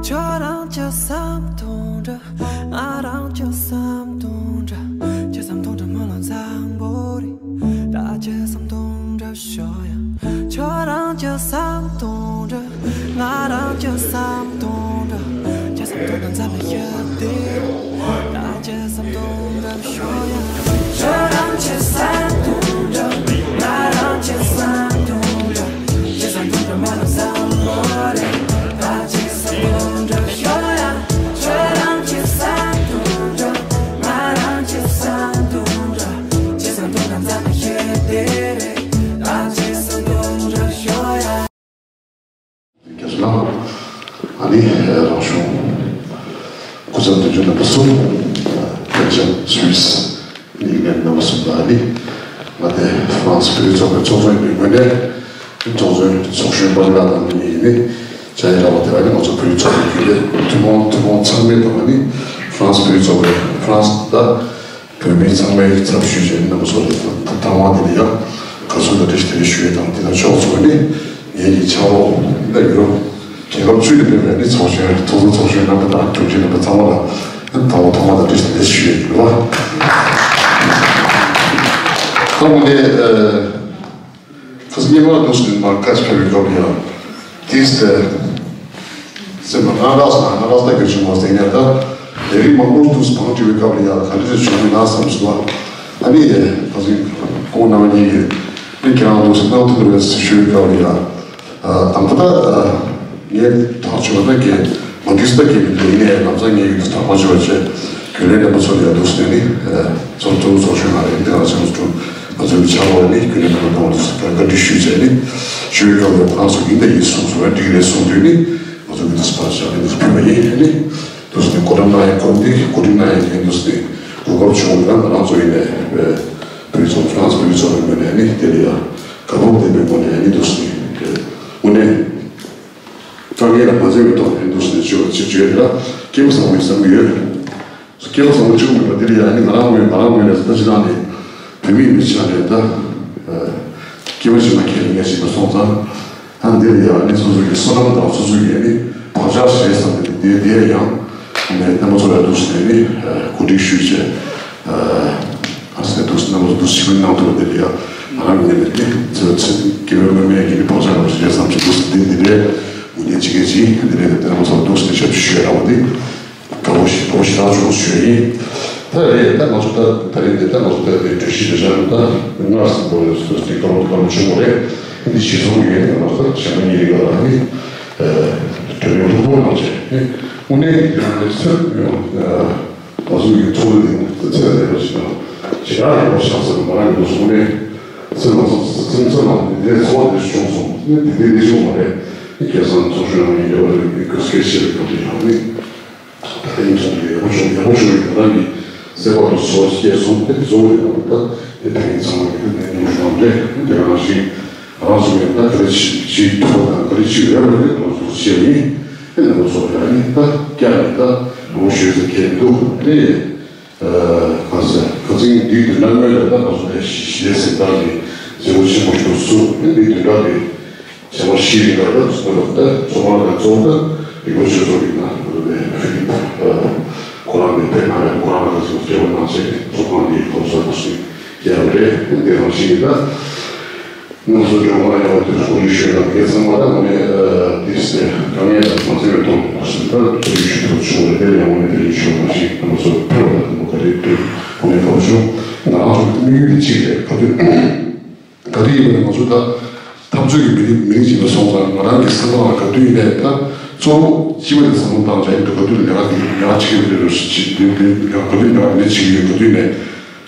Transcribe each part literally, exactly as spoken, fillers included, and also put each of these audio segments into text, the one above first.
ཁྱོད་རང་ཅི་བསམ་དུང་འདྲ། ང་རང་ཅི་བསམ་དུང་འདྲ། ཅི་བསམ་དུང་འདྲ་མ་ལ་བཟང་པོ་རེད། ད་ཅི་བསམ་དུང་འདྲ་ཤོ་ཡ། ཁྱོད་རང་ཅི་བསམ་དུང་འདྲ། ང་རང་ཅི་བསམ་དུང་འདྲ། ཅི་བསམ་དུང་འདྲ་མཚམས་ལ་ཤོད་དེ། ད་ཅི་བསམ་དུང་འདྲ་ཤོ་ཡ། ཁྱོད་རང་ཅི་བསམ་དུང་འདྲ། ང་རང་ཅི་བསམ་དུང་འདྲ། ཅི་བསམ་དུང་འདྲ་མ་ལ་བཟང་པོ་རེད། ད་ཅི་བསམ་དུང་འདྲ་ཤོ་ཡ། ཁྱོད་རང་ཅི་བསམ་དུང་འདྲ། ང་རང་ཅི་བསམ་དུང་འདྲ། ཅི་བསམ་དུང་འདྲ་མཚམས་ལ་ཤོད་དེ་རེད། ད་ཅི་བསམ་དུང་འདྲ་ཤོ་ཡ། རྒྱ་ལ་ཨ་ནི་རང་གཞུང་སྐུ་ཚབ་དོན་གཅོད་རྣམ་པ་གསུམ། སྐྱབས་མགོན་སུད་སི་ནས་ཡིན་མཁན་རྣམ་པ་གསུམ་དང་། ཨ་ནི་ང་དེ་ཧྥ་རན་སི་བོད་རིགས་ཚོགས་པའི་ཚོགས་གཙོ་ཡིན་པའི་ངོས་ནས་ཚོགས་གཙོའི་ཚོགས་གཞོན་པ་ལགས་དང་ནི་ཡིན་ནི་བཅའ་ཡིག་རག་པ་དེ་ལ་ནི་ང་ཚོ་བོད་རིགས་ཚོགས་པའི་རྒྱུན་ལས་ཐུན་མོང་ཐུན་མོང་ཚང་མའི་ཐོག་ནས་ཧྥ་རན་སི་བོད་རིགས་ཚོགས་པའི་ཧྥ་རན་སི་ད། བོད་མི་ཚང་མའི་ཚབ་ཞུས་བྱས་ནས་རྣམ་པ་ཚོ་ལ་ད་ཐང་བ་འདི་ལ་ཡང་དགའ་བསུ་དང་བཀྲ་ཤིས་བདེ་ལེགས་ཞུ་ཡས་དང་། འདི་དང་ཕྱོགས་མཚུངས་ནས་ངེད་ཀྱི་ཕྱག་རོགས་འདི་ལ་ཡུ་རོབ་རྒྱལ་ཁབ་བཅུ་ནས་ཕེབས་པའི་ནི་ཚོགས་ཆེན་ཚོགས་གཙོ་ཚོགས་གཞོན་རྣམ་པ་དང་དྲུང་ཆེ་རྣམ་པ་ཚང་མ་ལ་ཐང་བ་ཐང་བ་དང་བཀྲ་ཤིས་བདེ་ལེགས་ཞུ་ཡས་ཡིན་པ། ད་དངོས་གནས་ཨ། ཁ་སང་ཉིན་མོ་འདུག་སེ་མར་ཁ་ཅིག་ཕེབས་པའི་སྐབས་ལ་ཡང་དེས་ཏེ་སེམས་པ་སྣང་དག་སོང་། སྣང་དག་ད་ག་བྱུང་བ་ཟེར་ཡ། ད་ལས་རིགས་མང་པོ་འདུག་སེ་བང་བསྒྲིགས་པའི་སྐབས་ལ་ཡང་ག་འདྲ་ཞིག་བྱུང་ན་བསམ་སོང་བ། ཨ་ནི་ཁ་སང་ཁོང་རྣམ་པ་གཉིས་ཀྱིས་ཨ་ནི་ཁྱེད་རང་འདུག་སེ་གནང་ཐུབ་རེད་ཟེར་ཞུ་བའི་སྐབས་ལ་ཡང་། ཨ། དང་པོ་ད་ངས་ཐག་ཆོད་པ་ད་གས་མ་འགྲིག་ས་གས་མི་འདུག་ཡིན་ནའི་ལམ་སང་ངས་ཡུལ་དུ་ཐག་མ་ཆོད་པ་བྱས། རྒྱུན་ལས་རྣམ་པ་ཚོ་ལ་ཡང་འདུག་སེ་ནི་ཚོགས་གཙོ་ཚོགས་གཞོན་ལ་རེད། འདི་ག་ཚོགས་གཙོ་ང་ཚོའི་ཕྱག་རོགས་ནི་རྒྱུན་ལས་རྣམ་པ་ཚོ་ལ་འདུག་སེ་བཀའ་འདྲི་ཞུས་བྱས་ནི་ཞུ་བའི་སྐབས་ལ་ཁོང་ཚོ་ཡིན་ད་ཡིན་གསུངས་སོང་བས། འགྲིག་རེད་གསུངས་དུས་ནི་ང་ཚོ་གི་འདུག་སེ་ཕར་བཞག་ནི་འདུག་སེ་ཕུལ་བ་ཡིན། ནི་འདུག་སེ་ནི་གོ་སྒྲིག་གནང་ཡ་གོ་འདི་གོ་སྒྲིག་གནང་ཡ་ཡིན། འདུག་སེ་ནི་གོ་སྐབས་བྱུང་བ་ཡིན་ན་ང་རང་ཚོ་ཡིན་ནའི་བོད་ཚོགས་ཁོང་ཚོ་བོད་ཚོགས་པའི་ངོས་ནས་ནི་དེ་ལ་ཡ་དགའ་སྤོབས་ལྡན་པའི་ངོས་ནས་ནི་འདུག་སེ་ནི་དངོས་གནས། དཀའ་ངལ་ལ་མ་འཛེམས་པའི་ཐོག་ནས་འདུག་སེ་བྱོས་པ་ཅིག་བྱོས་ལ་སྐྱེས་བུ་བཟང་པོ་ཡིན་བསམ་གྱི་ཡོད། སྐྱེས་བུ་བཟང་པོ་གཅིག་པུ་མིན་པ་འདིར་ཡང་ནི་ང་རང་ངོས་ང་རང་ངོས་ནས་ད་ཅི་ནང་ནས་བོད་མིའི་མི་ཆ་ནས་ད་སྐྱེས་བུ་ཞིག་མ་ཁྱེད་ངས་ཞིག་མ་སོང་ཙང་། ད་འདིར་ཡང་ནི་སོ་སོ་གི་བསོད་ནམས་དང་སོ་སོ་གི་ནི་བག་ཆགས་བཞེས་བསམ་པའི་དེ་དེ་ཡང་ནས་རྣམ་པ་ཚོ་ལ་འདུག་སེ་ནི་གོ་སྒྲིག་ཞུས་བྱས། ཨ་སེ་འདུག་སེ་རྣམ་པ་ཚོ་འདུག་སེ་ཞིག་གནང་ཐུབ་པ་དེ་ལ་ཡང་ང་རང་ངོས་ནས་ནི་ཚེ་ཚེ་སྐྱེ་བའི་སྔོན་མའི་གི་ནི་བག་ཆགས་རང་བཞིན་བསམ་ཚུལ་འདུག་སེ་འདི་འདི་འདྲའི་ངོས་ནས་ཅི་གས་ཅི་འདི་འདྲའི་དེ་ལྟར་མ་སོང་འདུག་སེ་ཞབས་ཞུ་ཞུ་ཡ་ར་བ་འདི་དགའ་བོ་ཞིག་དགའ་བོ་ཞིག་རང་བྱུང་ཞུ་ཡ་ཡིན། ད་རེད། ད་ང་ཚོ་ད་ད་རེད། དེ་ད་ང་ཚོ་ད་དེ་གྲོས་གཞི་རེ་བཞག་ན་ད་སྔར་སུ་འགྲོ་བའི་སུ་དེ་སྐར་མ་སྐར་མ་ཆུང་ངུ་རེད། འདི་གཞི་བཟུང་ཡོད། ང་ཚོ་གཞན་པ་གཉིས་རིགས་ལ་ནི་གྲོས་མོལ་ལྷུག་པོ་གནང་བྱས་དངོས་གནས་ཚོད། ང་ཚོ་ཡི་ཚོགས་འདུ་འདི་ཚད་ལས་པ་ཞིག་དང་ཞེ་དྲག་ཡག་པོ་ཆགས་ཟེར་བ་མ་རང་གི་སོང་ནས་སེམས་ལ་སེམས་སེམས་ལ་འདི་འདྲའི་ཚོགས་འདི་བྱུང་སོང་ནས་འདི་འདྲའི་འདི་བྱུང་བ་རེད། ཁ་སང་ཚོགས་གཞོན་ཡོད་པ་རེད། གོ་སྐལ་ཆེ་བའི་སྐབས་དེ་ཡང་ནི་ད་ལྟ་ཡིན་ཚོགས་འདུ་ཡག་པོ་བྱུང་། ཡག་པོ་བྱུང་བའི་ང་རང་གི་སེམས་པ་དུ་ཚོགས་སྐྱེས་སོང་། དེ་ཚོགས་འདུ་ཡང་ད་དེ་ད་ཡིན་ཚང་མ་གི་ནས་ཉུང་ཤོས་རེད། དེ་རང་བཞིན་རང་བཟོ་ཡང་ད་ག་རེ་བྱེད་ཐུབ་པ་དང་ག་རེ་བྱེད་ཡོད་པ་རེད། ང་ཚོ་བྱས་ནས་དེ་ནས་ང་ཚོ་ཡང་ནི་ད་བསྐྱར་ནས་ད་ལོ་ཤོད་ཟེར་མཁན་འདུག་རེད། ཨ་ག་ཟེར་ཁ་སང་འདིའི་དུས་ནམ་ངོས་ལ་ད་ང་ཚོ་ནས་ཞི་བདེ་གཟེངས་རྟགས་ཀྱི་མཛད་སྒོ་ཆེན་པོ་ཞིག་བཙུགས། འདིའི་དུས་ད་དེ་ཚེས་པ་བཞི་རིང་ལ་ད་ཚོགས་པ་ད་ཚོགས་ཁང་ནས་ཚོགས་ད་རིག་པ་ཆོས་ཚོགས་ཀྱི་ནང་དུ་ནས་ཧྥི་ལིབ་ཁོ་རང་གི་དཔེ་ཁང་ནས་ཁོ་རང་ལ་ཚོགས་སྐྱེལ་བ་གནང་བྱས་ཚོགས་ཁང་འདིའི་སློབ་གསོ་དང་སྲུང་སྐྱེལ་བ་རེད། འདི་རང་བཞིན་གྱི་ད། ང་ཚོ་ལྗོངས་མང་ཡོང་བ་དེ་སྐུ་མཁྱེན་ཞུས་ལ་དེ་ཚང་མ་ད་ངོ་ནས་དེ་སེ་དཀའ་ངལ་དང་མ་བརྩི་བའི་ཐོག་ནས་ད་དེ་ཞུ་ཐུབ་བྱུང་བ་རེད། དེ་ཡང་ངོ་ནས་དེ་རིང་ཞུ་བ་ཞིག་ང་ཚོ་ཕུལ་བ་དང་ག་རེ་ཐུབ་ངོ་ནས་ཐོབ་བྱུང་། ང་རང་ཚོ་དམིགས་ཡུལ་དེ་གཅིག་རེད། ག་དུས་ག་དུས་ཡིན་པ་ན་ང་ཚོ་ད་འཐབ་རྩོད་ཀྱི་མི་རིགས་མི་རིགས་གཅིག་ལ་སོང་ཙང་ང་རང་གི་སེམས་ནང་ལ་ག་དུས་ཡིན་ནའི་ད་གཙོ་བོ་སྤྱི་པ་དེ་བསམ་བློ་བཏང་བྱས་ཡིན་དུས་ག་དུས་ལས་ཀ་དེ་ལས་ཀ་བྱེད་ཀྱི་རེད་ཟེར་གཅིག་དུས་དུས་ག་དུས་ལས་ཀ་དེ་བྱེད་ཀྱི་ཡོད། ག་དུས་ནས།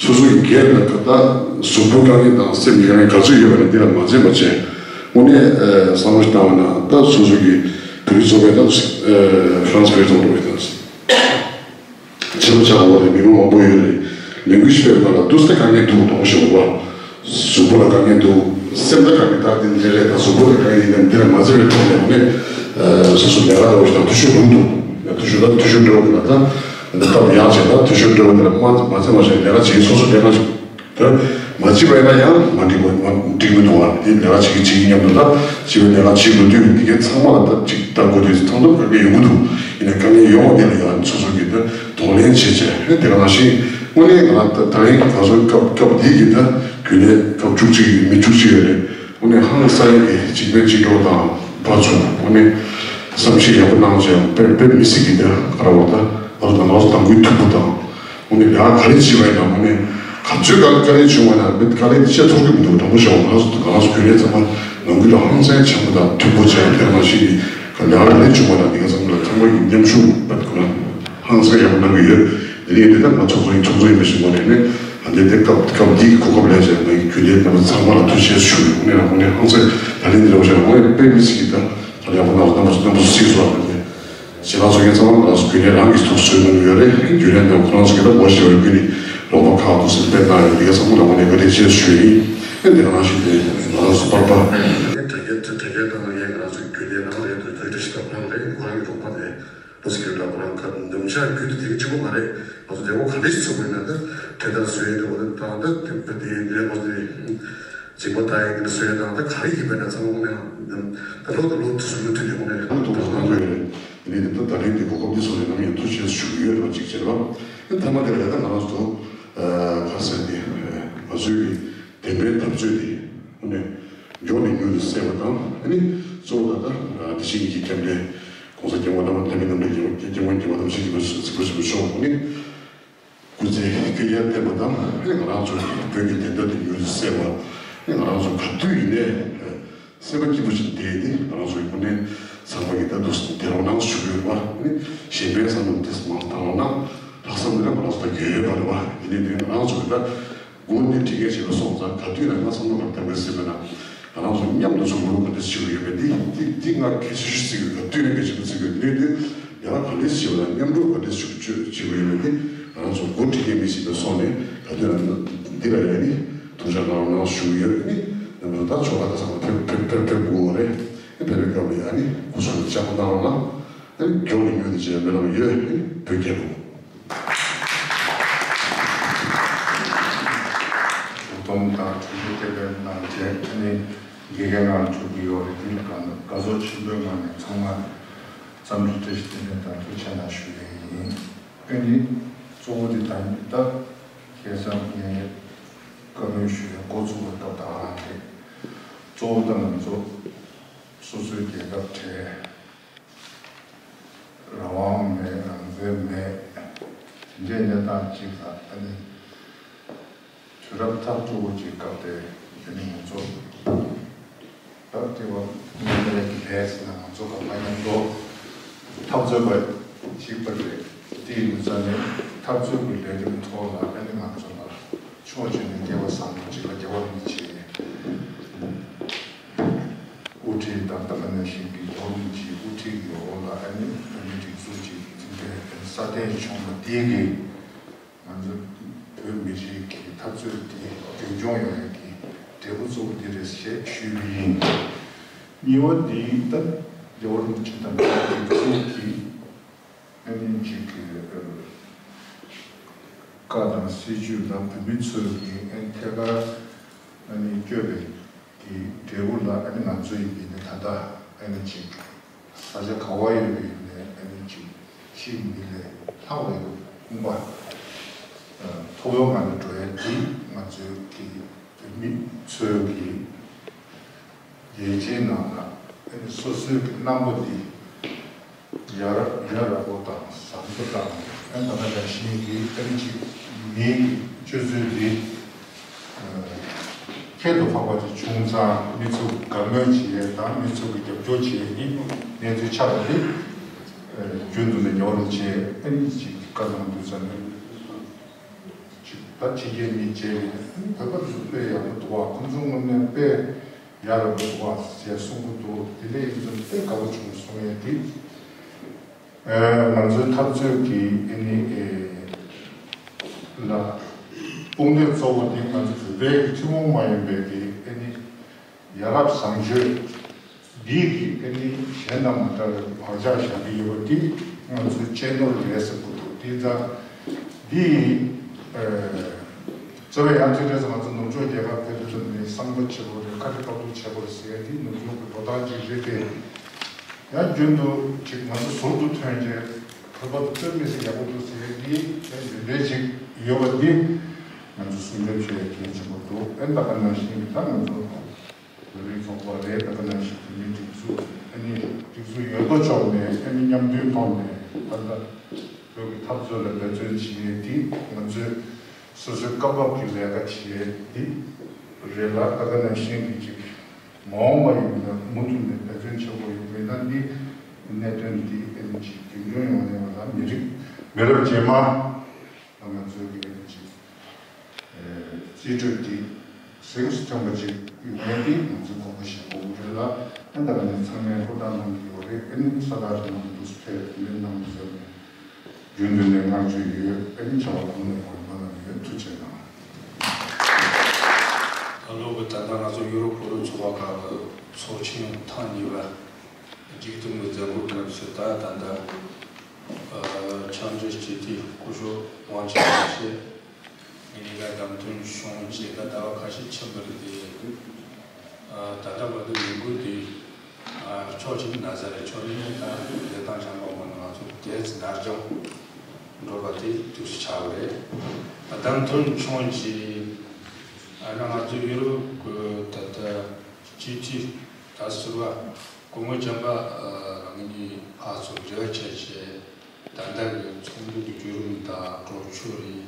སོ་སོ་ཡི་སྒེར་ལ་ད་གཟུགས་པོ་དཀའ་ངལ་དང་སེམས་ཀྱི་དཀའ་ངལ་ག་ཚོད་ཡོད་པ་ནི་འདི་ལ་མ་འཛེམ་པ་བྱས། དངོས་གནས་བསམ་བློ་ཞིག་བཏང་བ་ན་ད་སོ་སོ་གི་བོད་རིགས་ཚོགས་པའི་ད་ཧྥ་རན་སི་བོད་རིགས་ཚོགས་པ་རེད། ད་ཆེན་པོ་ཆགས་འོང་བ་རེད། མི་མང་མང་པོ་ཡོད་རེད། ལས་འགུལ་ཞིག་སྤེལ་བ་ལ་དུས་ཚོད་དཀའ་ངལ་འདུག་གཏོང་ཞིག་འོང་བ། གཟུགས་པོ་ལ་དཀའ་ངལ་འདུག་སེམས་ལ་དཀའ་ངལ་ད་འདི་འདྲ་རེད། ད་གཟུགས་པོ་ལ་དཀའ་ངལ་ཡིན་ན་འདི་ལ་མ་འཛེམ་པའི་ཐོག་ནས་དངོས་གནས་སོ་སོ་ལས་ཀ་འདྲ་བོ་ཞིག་དང་འཐུས་ཤོར་རུང་འདུག་འཐུས་ཤོར་ད་འཐུས་ཤོར་འདྲ་བོ་ཡིན་ན་ད། འདི་ལྟ་བུ་ཡང་བྱས་ན་འཐུས་ཤོར་འགྲོ་བ་དེ་ལ་མ་མ་ཚད་མ་བྱས་ལས་ཀ་བྱེད་སོ་སོ་ལས་ཀ་ཞིག་དེ་མ་བྱེད་པ་ཡིན་ན་ཡང་མ་འགྲིག་པ་མ་འགྲིག་མི་འདུག་བ། དེ་ལས་ཀ་བྱེད་ཀྱི་བྱེད་ཀྱི་མཉམ་དུ་ལ་བྱེད་པའི་ལས་ཀ་བྱེད་དགོས་དུས་དེ་གའི་ཚང་མ་ལ་ད་ཅིག་ལྟ་དགོས་དུས་ཚང་འདུག་ག་གེ་ཡོང་གི་འདུག་ཡིན་ནའི་དཀའ་ངལ་ཡོང་བ་དེ་ལ་ཡང་སོ་སོ་གིས་ད་གདོང་ལེན་བྱེད་བྱས། ཨེ་དེ་ག་ནང་བཞིན་དངོས་གནས་ང་ད་ད་རིང་ང་ཚོ་སྐབས་སྐབས་འདི་གི་ད་རྒྱུན་ལས་སྐབས་བཅུ་གཅིག་ཡིན་མི་བཅུ་གཅིག་ཡོད་རེད། དངོས་གནས་ཧང་སང་གི་གཅིག་ཕན་གཅིག་གྲོགས་དང་ཕར་ཚུར་དངོས་གནས་བསམ་ཤེས་ཡག་པོ་གནང་བྱས་དཔེ་དཔེ་མི་སྲིད་ཀྱི་ད་ག་རེ་བ་ད་ང་ཚོ་དང་ང་ཚོ་དང་པོའི་མཐུན་པོ་དང་། དངོས་གནས་ལས་ཀ་ག་རེ་བྱེད་པ་ཡིན་ན་དངོས་གནས་ག་ཚོད་དཀའ་དཀའ་ལས་བྱུང་བ་ཡིན་ན་མི་དཀའ་ལས་བཤད་ཐུབ་ཀྱི་མི་འདུག་དྲང་པོ་བཤད་པ་ང་རང་ཚོ་ང་རང་ཚོ་རྒྱུན་ལས་ཚང་མ་ནང་ཁུལ་ལ་ཧང་སང་ཆེན་པོ་དང་མཐུན་པོ་བྱས་དེ་ནང་བཞིན་གྱི་ལས་ཀ་ག་རེ་བྱུང་བ་ཡིན་ན་འདི་ག་ཚང་མ་ལ་ཚང་མ་གི་མཉམ་ཞུགས་པ་ཁོ་ན་ཧང་སང་ཡག་པོ་གནང་གི་ཡོད། དེ་ནས་འདི་ལྟར་ང་ཚོགས་གཙོ་ཡིན་ཚོགས་གཙོ་ཡིན་པ་ཞིག་ངོ་ནས་ནི་ཨ་འདི་འདི་སྐབས་སྐབས་འདིའི་གོ་སྐབས་ལེན་བྱས་ང་ཡི་རྒྱུན་ལས་རྣམ་པ་ཚང་མ་ལ་ཐུགས་རྗེ་ཆེ་ཞུ་ཡོད། དངོས་གནས་དངོས་གནས་ཧང་སང་ད་ལན་འདི་རེ་བ་བྱས་ན་དངོས་གནས་དཔེ་མི་སྲིད་ཀྱི་ད་ད་ལས་ཡག་པོ་གནང་བ་རྣམ་པ་ཚོ་རྣམ་པ་ཚོ་སྲིད་སོ་ཨ་འདི། ཞེ་ལགས་ཚོ་ངས་ཚང་མ་ལ་རྒྱུན་ལས་རང་གི་ཐུགས་སུ་གནང་གི་ཡོད་རེད། རྒྱུན་ལས་འདི་ཁོ་རང་ཚོ་གི་ད་ངོ་ཤེས་པ་རེད། ཁྱོད་ནི་རོགས་པ་ཁག་ཏུ་སེམས་པའི་ནང་ཡོད་འདི་ག་ཚང་མ་ལ་དངོས་གནས་བཀའ་དྲིན་ཆེ་ཞུ་ཡིན། ཨེ་འདི་ག་ནང་བཞིན་དེ་ང་རང་ཚོ་པར་པ། དྲ་རྒྱ་དྲ་རྒྱ་དང་ངས་ང་རང་ཚོའི་རྒྱུན་ལས་རང་རེད་འདུག་དྲ་རྒྱ་ཞིག་ཏུ་ཁོང་རེད་ཁོ་རང་གི་རོགས་པ་རེད། ལོ་སི་ཀེ་ལ་ཁོ་རང་ག་ནམ་ཞག་རྒྱུན་དུ་དེ་གཅིག་པོ་མ་རེད། ང་ཚོ་དེ་བོ་ག་འདྲ་ཞིག་ཚུགས་དགོས་ན་ད་དེ་ལྟར་བཟོས་ཡོད་དེ་བོ་དང་ད་དེ་དེ་ལས་ཁོ་ཚོ་འཇིགས་པ་ལྟ་ཡག་གི་བཟོས་ཡོད་དང་ད་ག་རེ་ཡིན་པའི་ན་ཚང་མ་དངོས་གནས་ད་ལོ་དང་ལོ་དུས་སུ་མུ་མཐུད་ནས་དངོས་གནས་ད་དུང་གང་དགོས་རེད། དེ་ནས་དེ་ད་ད་རིང་དེ་གོ་སྐབས་འདི་སོང་ནས་ནམ་ཡང་ཐུགས་རྗེ་ཆེ་ཞུ་གི་ཡོད་རེད་པ་གཅིག་བྱས་རེད་པ། ཨེ་མཐའ་མ་དེ་ལ་ད་ང་རང་ཚོ་ཁ་སེར་དེ་ང་ཚོའི་གི་བདེན་པའི་འཐབ་རྩོད་དེ་དངོས་གནས་མགྱོགས་ནས་མྱུར་དུ་སེལ་བ་དང་ཨ་ནི་གཙོ་བོ་ད་ལྟ་དེ་བཞིན་གྱི་སྐྱབས་མགོན་༸གོང་ས་༸སྐྱབས་མགོན་རྣམ་དཔལ་ནས་མི་འདུག་རྒྱལ་བ་རྒྱལ་བ་རྒྱལ་བ་རྣམ་དཔལ་དཔལ་གྱི་སྐུ་ཚེ་ཁྲི་ཕྲག་གསུམ་པོ་ནི། སྐུ་ཚེ་བསྐལ་བརྒྱར་བརྟན་པ་དང་ཨ་ནི་ང་རང་ཚོ་བོད་ཀྱི་བདེན་མཐའ་དེ་མྱུར་དུ་གསལ་བ། ཨ་ནི་ང་རང་ཚོ་ག་དུས་ཡིན་ནའི་སེམས་པ་སྐྱིད་པོ་ཞིག་བསྡད་དེ་ང་རང་ཚོ་ཡི་དངོས་གནས་ཚང་མ་གི་ད་དུང་བདེ་རོགས་གནང་ཞུ་གི་ཡོད་པ། ཨ་ནི་གཞན་ཕན་བསམ་བློ་དེ་མང་བཏང་རོགས་གནང་། ལྷག་བསམ་དེ་ལ་ང་རང་ཚོ་ད་ཡོད་ཡོད་པ་རེད་པ། ཡིན་ནའི་དེ་ང་རང་ཚོ་གི་ད་སྒོ་ནས་འགྲིག་མཁན་ཞིག་ལ་སོང་ཙང་ག་དུས་ན་ང་བསམ་བློ་ག་འདྲ་བཏང་གི་ཟེར་བ་ན། ང་རང་ཚོ་མཉམ་དུ་ཚོགས་པ་ག་འདྲ་བྱེད་ཀྱི་ཡོད་མེད་འདི་འདི་འདི་ང་གལ་ཆེ་ཤོས་ཤིག་ག་དུས་ནས་གལ་ཆེན་པོ་བརྩི་གི་ཡོད། དེ་དུས་ཡང་ག་འདྲ་བྱེད་པ་ན་མཉམ་རུབ་ག་འདྲ་བྱེད་ཀྱི་ཡོད་མེད་འདི་ང་རང་ཚོ་འགོ་ཁྲིད་མཁན་མི་ཞིག་ལ་སོང་ནས་ག་དུས་ན་འདི་ལ་ཡང་ནི་ཐུགས་རྗེ་གནང་རོགས་གནང་ཞུ་གི་ཡོད། ནི་ནམ་རྒྱུན་ད་ཆོག་ལ་ཁ་སང་ཕེབས་ཕེབས་ཕེབས་ཕེབས་དགོས་པ་རེད། ཕེབས་པའི་སྐབས་ལ་ཡང་ནི་སྐུ་གཟུགས་ལ་བཅའ་མར་གནང་རོགས་གནང་། ཨ་ནི་མགྱོགས་ནས་མྱུར་དུ་བྱས་སྨོན་ལམ་ཡོད། ཨ་ནི་བོད་རྒྱལ་ལོ། ཐུགས་སྡོམ་དང་ཐུགས་རྗེ་བརྟན་པའི་གནང་བྱས་ཨ་ནི་དགེ་རྒན་ལ་འཇུག་གི་ཡོད་རེད། དེ་ལ་དགའ་དགའ་ཚོར་ཆེན་པོའི་ངང་ནས་ཚང་མ་འཚམས་འདྲི་བཀྲ་ཤིས་བདེ་ལེགས་དང་ཐུགས་རྗེ་གནང་ཞུ་ཡས་ཡིན། ཨ་ནི་གཙོ་བོ་དེ་ད་ད་ཁ་སང་ངས་བཀའ་མོལ་ཞུ་ཡས་འགོ་ཚུགས་པ་སྐབས་དང་རང་རེད། གཙོ་བོ་ད་ང་ཚོ་སོ་སོའི་རྒྱལ་ཁབ་བྲལ། རང་དབང་མེད། རང་བཙན་མེད། དེ་འདྲའི་གནས་སྟངས་ཅིག་ལ་ཨ་ནི་དུས་རབས་མཐར་ཐུག་པ་ཅིག་སྐབས་དེ་ཨ་ནི་ང་ཚོ་ད་ལྟེ་བ་མཉམ་འབྲེལ་གྱི་ལས་ཟེར་ན་ང་ཚོ་གང་ག་མཉམ་དུ་འཐབ་རྩོད་པ་ཅིག་པ་རེད། དེ་ཡིན་ཙང་ནི་འཐབ་རྩོད་ཀྱི་ལས་རིམ་ཐོག་ལ་ཨ་ནི་ང་ཚོ་ལ་ཕྱོགས་གཅིག་ནས་སྐལ་བ་བཟང་པོ་ཅིག་ལ་རྒྱལ་བ་རིན་པོ་ཆེ། དབུ་ཁྲིད་དང་ད་ག་ནང་བཞིན་གྱི་རྒྱལ་བ་རིན་པོ་ཆེའི་དབུ་ཁྲིད་ཀྱི་འོག་ལ་ཨ་ནི་བོད་མིའི་སྒྲིག་འཛུགས་ཀྱི་འཛིན་གྲྭའི་སྲ་བརྟན་བྱུང་བ་དེ་གིས་ང་ཚོ་བོད་མི་རིགས་ཀྱི་འཐབ་རྩོད་དེ་རྒྱུན་འཁྱོངས་ཡོང་ཡག་གི་འབྲས་བུ་གཙོ་བོ་འདི་རེད་ཞེས་ཞུས་པ་ཡིན། གཉིས་པ་འདི་ད་རྒྱལ་བ་རིན་པོ་ཆེ་དང་བོད་མིའི་སྒྲིག་འཛུགས་ཀྱི་ཨ་ནི་གཅིག་གི་བཀའ་དང་སྲིད་བྱུས་ལ་བོད་མི་ཚོས་ཀྱི་ཨ་ནི་ཐད་ཀར་ཨ་ནི་བསྐྱོད་པའི་གི་འབྲས་བུ་ལ་ཨ་ནི་ང་ཚོ་ཡིན་པའི་ནི་ད་ལྟ་ཨ་ནི་གཅིག་ས་ཆ་ག་བ་ཡོད་པའི་ནི་ཨ་ནི་གཅིག་ཕྱིའི་མི་ལས་ལྷག་པའི་དཔུང་པ་མཐོ་བོའི་ངང་ནས་འགྲོ་ཡ་འདི་ང་ཚོའི་གི་བོད་མི་ཚོའི་གི་རྒྱལ་སྤྱིའི་ནང་ལ་ཨ་ནི་སོ་སོའི་གི་རྣམ་པ་འདི་ཡར་ཡར་ར་པོ་དང་བཟང་པོ་དང་ཨ་ནི་ད་ལྟ་ནང་བཞིན་གི་ཨ་ནི་གཅིག་མིའི་གི་སྤྱོད་ཚུལ་འདི་ཁྱད་དུ་འཕགས་པ་ཅིག་བྱུང་ཙང་མི་ཚོ་གི་དགའ་མོས་བྱེད་ཡས་དང་མི་ཚོ་གི་རྒྱབ་སྐྱོར་བྱེད་ཡས་ནི་གནས་ཚུལ་ཆགས་པ་འདི་རྒྱུན་དུ་ནས་ཉོ་རུ་བྱེད་ཨ་ནི་གཅིག་བཀའ་གནང་དུས་ཙམ་ནས། ཅིག་ད་ཕྱི་རྒྱལ་མི་བྱས་ནས་བོད་པ་ཚོ་དཔེ་ཡག་པོ་འདུག་བ། ཁོང་ཚོ་ངོ་ནས་དཔེ་ཡག་པོ་འདུག་བ་ཟེར་གསུང་གི་འདུག་དེ་འདྲ་ཡིན་ཙང་དཔེ་དགའ་པོ་བྱུང་གསུང་ཡས་དེ། ཨེ་ང་ཚོའི་འཐབ་རྩོད་ཀྱི་ཨེ་ནི་ཨེ་ལ་དཔུང་སྡེ་གཙོ་བོ་དེ་ང་ཚོ་བོད་པའི་ཐུན་མོང་མ་ཡིན་པའི་གི་ཨེ་ནི་ཡ་རབས་བཟང་སྤྱོད། འདི་གི་ཨ་ནི་གཞན་དང་མ་འདྲ་བའི་བག་ཆགས་བཞག་གི་ཡོད་པ་འདི་ང་ཚོའི་གཅེས་ནོར་རེད་ཟེར་དགོས་འདུག་དེ་ཙང་འདི་ཨ་རྩ་བའི་ཡང་ཐོས་རེས་ང་ཚོ་ནུབ་ཕྱོགས་རྒྱལ་ཁབ་ཕེབས་དུས་ནས་གསང་པོ་བྱེད་དགོས་རེད། ཁ་རི་ཁ་ཐུག་བྱེད་དགོས་རེད་ཟེར་ཡ་འདི་ནུབ་ཕྱོགས་ཀྱི་འགྲོ་སྟངས་ཅིག་རེད་དེ། ཡང་རྒྱུན་དུ་ཅིག་ང་ཚོ་ཟུར་དུ་ཐོན་རྗེས་བོད་པ་དང་བསྟུན་མི་སྲིད་ཡག་པོ་འདུག་ཟེར་ཡས་འདི་ཡང་འདི་འདྲའི་ཅིག་ཡོད་པ་འདི་ང་ཚོ་སྲུང་སྐྱོབ་བྱེད་ཡས་གལ་ཆེན་པོ་འདུག་ཨེ་ད་ག་ནང་བཞིན་གྱི་ད་ང་ཚོ་བོད་རིགས་ཚོགས་པ་རེད། ད་ག་ནང་བཞིན་བོད་མིའི་སྒྲིག་འཛུགས་ཨ་ནི་སྒྲིག་འཛུགས་ཡོད་དོ་ཅོག་ནས་ཨ་ནི་མཉམ་མཐུན་ཐོག་ནས་ད་ལྟ་བོད་ཀྱི་འཐབ་རྩོད་ལ་འབད་བརྩོན་བྱེད་ཡས་འདི་ང་ཚོའི་སོ་སོའི་སྐབས་བབ་ཀྱི་ལས་ཀ་བྱེད་ཡས་འདི་རེད་ལ། ད་ག་ནང་བཞིན་གྱི་ཅིག་མ་འོངས་པ་ཡིན་ན་མུ་མཐུད་ནས་འབད་བརྩོན་བྱེད་དགོས་ཡོད་མེད་ན་འདི་གནད་དོན་འདི་ཨེ་ནི་ཅིག་རྒྱུན་འཁྱོངས་ཡོང་གནས་པ་ལ་མི་རིགས་མི་རབས་རྗེས་མ་ལ་ང་ཚོའི་གི་ཨེ་ནི་ཅིག་རྩིས་སྤྲོད་འདི་གཟེངས་སུ་ཐོན་པ་ཅིག་ཡོང་ཡས་འདི་ང་ཚོས་དགོངས་པ་བཞེས་དགོས་ཀྱི་རེད་ལ། ཨེ་ད་ག་ནས་ཚང་མས་ཧུར་ཐག་གནང་གི་ཡོད་རེད། ཨེ་ནི་ས་ཐག་རིང་པོ་འདུག་ཕེབས་མི་གནང་ཟེར་ནས། རྒྱུན་དུ་ནས་བསྔགས་བརྗོད་ཡོད། ཨ་ནི་བྱ་བ་གང་ལེགས་པར་གནང་གནང་གི་ཡོད། ཐུགས་རྗེ་གནང་། ད་ལོ་གི་ད་ལྟ་ང་ཚོ་ཡུ་རོབ་བོད་རིགས་ཚོགས་པ་ཁག་གི་ཚོགས་ཆེན་ཐེངས་གཉིས་པ་མཇུག་བསྡོམས་ཀྱི་མཛད་སྒོའི་སྐབས་སུ་ད་ད་ལྟ་ཕྱག་འབྲེལ་སྤྱི་འཐུས་སྐུ་ཞབས་དབང་ཆེན་ལགས་བཅས་ངེད་གཉིས་ཀ་བདམས་ཐོན་བྱུང་རྗེས་ད་ཟླ་བ་ཁ་ཤས་ཕྱིན་པ་རེད་དེ། ད་ལྟ་བར་དུ་ལས་འགུལ་དེ་ཕྱོགས་གཅིག་ནས་ན་ཚ་རེད། ཕྱོགས་གཉིས་ནས་ད་བདེ་ཐང་ཅན་པ་ངོ་ནས་ང་ཚོ་དེ་ཙི་ནར་འགྱངས་འགྲོ་བ་དེ་དུས་སུ་ཆགས་པ་རེད། བདམས་ཐོན་བྱུང་རྗེས་ཨ་ནི་ང་ཚོ་ཡུ་རོབ་ཀྱི་ད་ལྟ་སྤྱི་འཐུས་ད་ཟུར་པ་སྐུ་ངོ་བྱམས་པ་ངེད་གཉིས་ཕར་ཚུར་འབྲེལ་བ་བྱས་བྱས་ད་ལྟ་གི་ཚོགས་འདུ་གི་བརྒྱུད་རིམ་དང་གྲོས་ཆོད་རེད།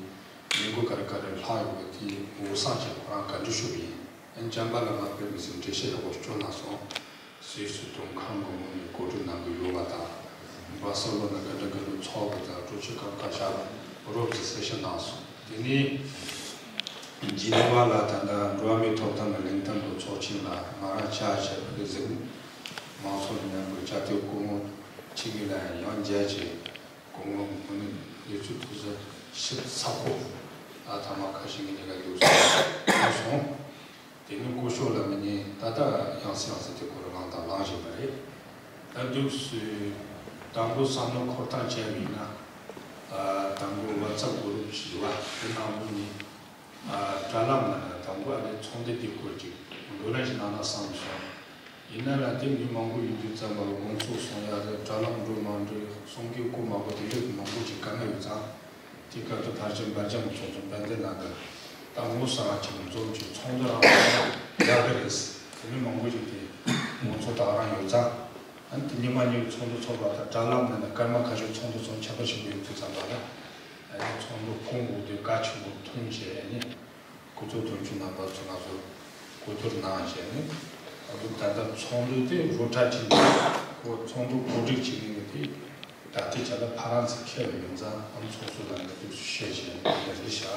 ལས་འགུལ་ག་རེ་ག་རེ་ལྷག་ཡོད་པ་དེ་འོས་གསར་བཅས་ཁོ་རང་བཀའ་འདྲི་ཞུ་གི་ཡིན། ཨ་ནི་བྱམས་པ་ལགས་མ་དཔེ་མི་སྲིད་འགྲེལ་བཤད་ཡག་པོ་ཞིག་བསྐྱོན་གནང་སོང་། སུད་སི་དོན་ཁང་གི་ངོས་ནས་གོ་སྒྲིག་གནང་གི་ཡོད་པ་དང་། སྦ་སེ་ལོ་ན་ག་འདྲ་ག་འདྲ་ཚོགས་པ་དང་གྲོས་ཆོད་གང་ག་བཞག་པ་རོབ་ཙམ་གསལ་བཤད་གནང་སོང་། དེ་ནས་ཇི་ནི་ཝ་ལ་ད་ལྟ་འགྲོ་བ་མིའི་ཐོབ་ཐང་གི་གླེང་སྟེགས་ཀྱི་ཚོགས་ཆེན་ལ་ང་རང་བཅར་བྱས་པ་གི་གཟིགས་མང་ཚོགས་མཉམ་པོ་བཅར་དུས་སྐུ་ངོ་ཆིང་ལི་ལ་ཡང་མཇལ་བྱས། སྐུ་ངོ་ངོ་ནས་ཡོད་ཚུལ་ཐུགས་ས་ཞིབ་ཚགས་པོ་ཨ་ཐ་མ་ཁ་ཤས་ངེད་གཉིས་ཀ་འདུག་སོང་། དེ་ནས་སྐུ་ཞབས་ལ་ངེད་གཉིས་ད་ལྟ་ཡང་སེ་ཡང་སེ་དེ་སྐོར་ལ་གླེང་དང་གླེང་བཞིན་པ་རེད། ད་འདུག་སེ་དང་པོ་བསམ་བློ་འཁོར་སྟངས་བྱས་པ་ཡིན་ན། དང་པོ་ཝ་ཚབ་གུ་རུབ་ཞིག་ཡོད་པ་དེ་ནང་ལོགས་ནས། དྲ་ལམ་ནང་ན་དང་པོ་ཨ་ནི་ཚོགས་འདུ་འདིའི་སྐོར་ཅིག་བགྲོ་གླེང་ཞིག་གནང་ན་བསམ་སོང་། ཡིན་ན་ལ་དེ་མི་མང་པོ་ཡོང་དུས་ཙམ་པ་དགོང་ཚོགས་སོང་ཡ་རེད། དྲ་ལམ་འགྲོ་མ་འགྲོ་གསུང་གི་སྐུ་མང་པོ་དེ་འདྲ་མང་པོ་ཅིག་དཀའ་ངལ་ཡོད་ཙང་། དེ་སྐབས་དུ་ཕར་ཕྱིན་འབར་འཇམ་ཚོགས་གཙོ་དཔལ་ལྡན་ལགས་ཀྱིས་ད་ངོ་ས་ང་ཆེན་མོ་འཛོམས་ཀྱི་ཚོགས་འདུ་རང་ཡག་གི་རེད། དེ་མི་མང་པོ་ཅིག་དེ་དགོང་ཚོགས་ད་ག་རང་ཡོད་ཙང་། ཨ་ནི་དེ་ཉི་མ་གཉིས་ཚོགས་འདུ་ཚོགས་པ་དང་དྲ་ལམ་ནང་ན་སྐར་མ་ཁ་ཤས་ཚོགས་འདུ་ཚོགས་ཁྱད་པར་ཆེན་པོ་ཡོད་དུས་ཙམ་པ་ལ། ཨ་ནི་ཚོགས་འདུ་སྐོང་དགོས་དུས་གལ་ཆེན་པོ་མཐོང་བྱས་ནས་སྐུ་ཚབ་དོན་གཅོད་རྣམ་པ་ཚོ་ང་ཚོར་གོ་བསྡུར་གནང་བྱས་ནས་ཨ་ནི་ད་ལྟ་ཚོགས་འདུ་དེ་རུ་ཁྲ་ཅིག་གོ་ཚོགས་འདུ་གོ་སྒྲིག་བྱེད་མཁན་གྱི་དེ་ད་ལྟའི་ཆ་ལ་ཕ་རན་སི་ཁེལ་བ་ཡིན་ཙང་ཨ་ནི་ཚོགས་གཙོ་ལ་ནས་དུས་སུ་བཤད་བྱས་ནས་ཡ་རེད་ཤག་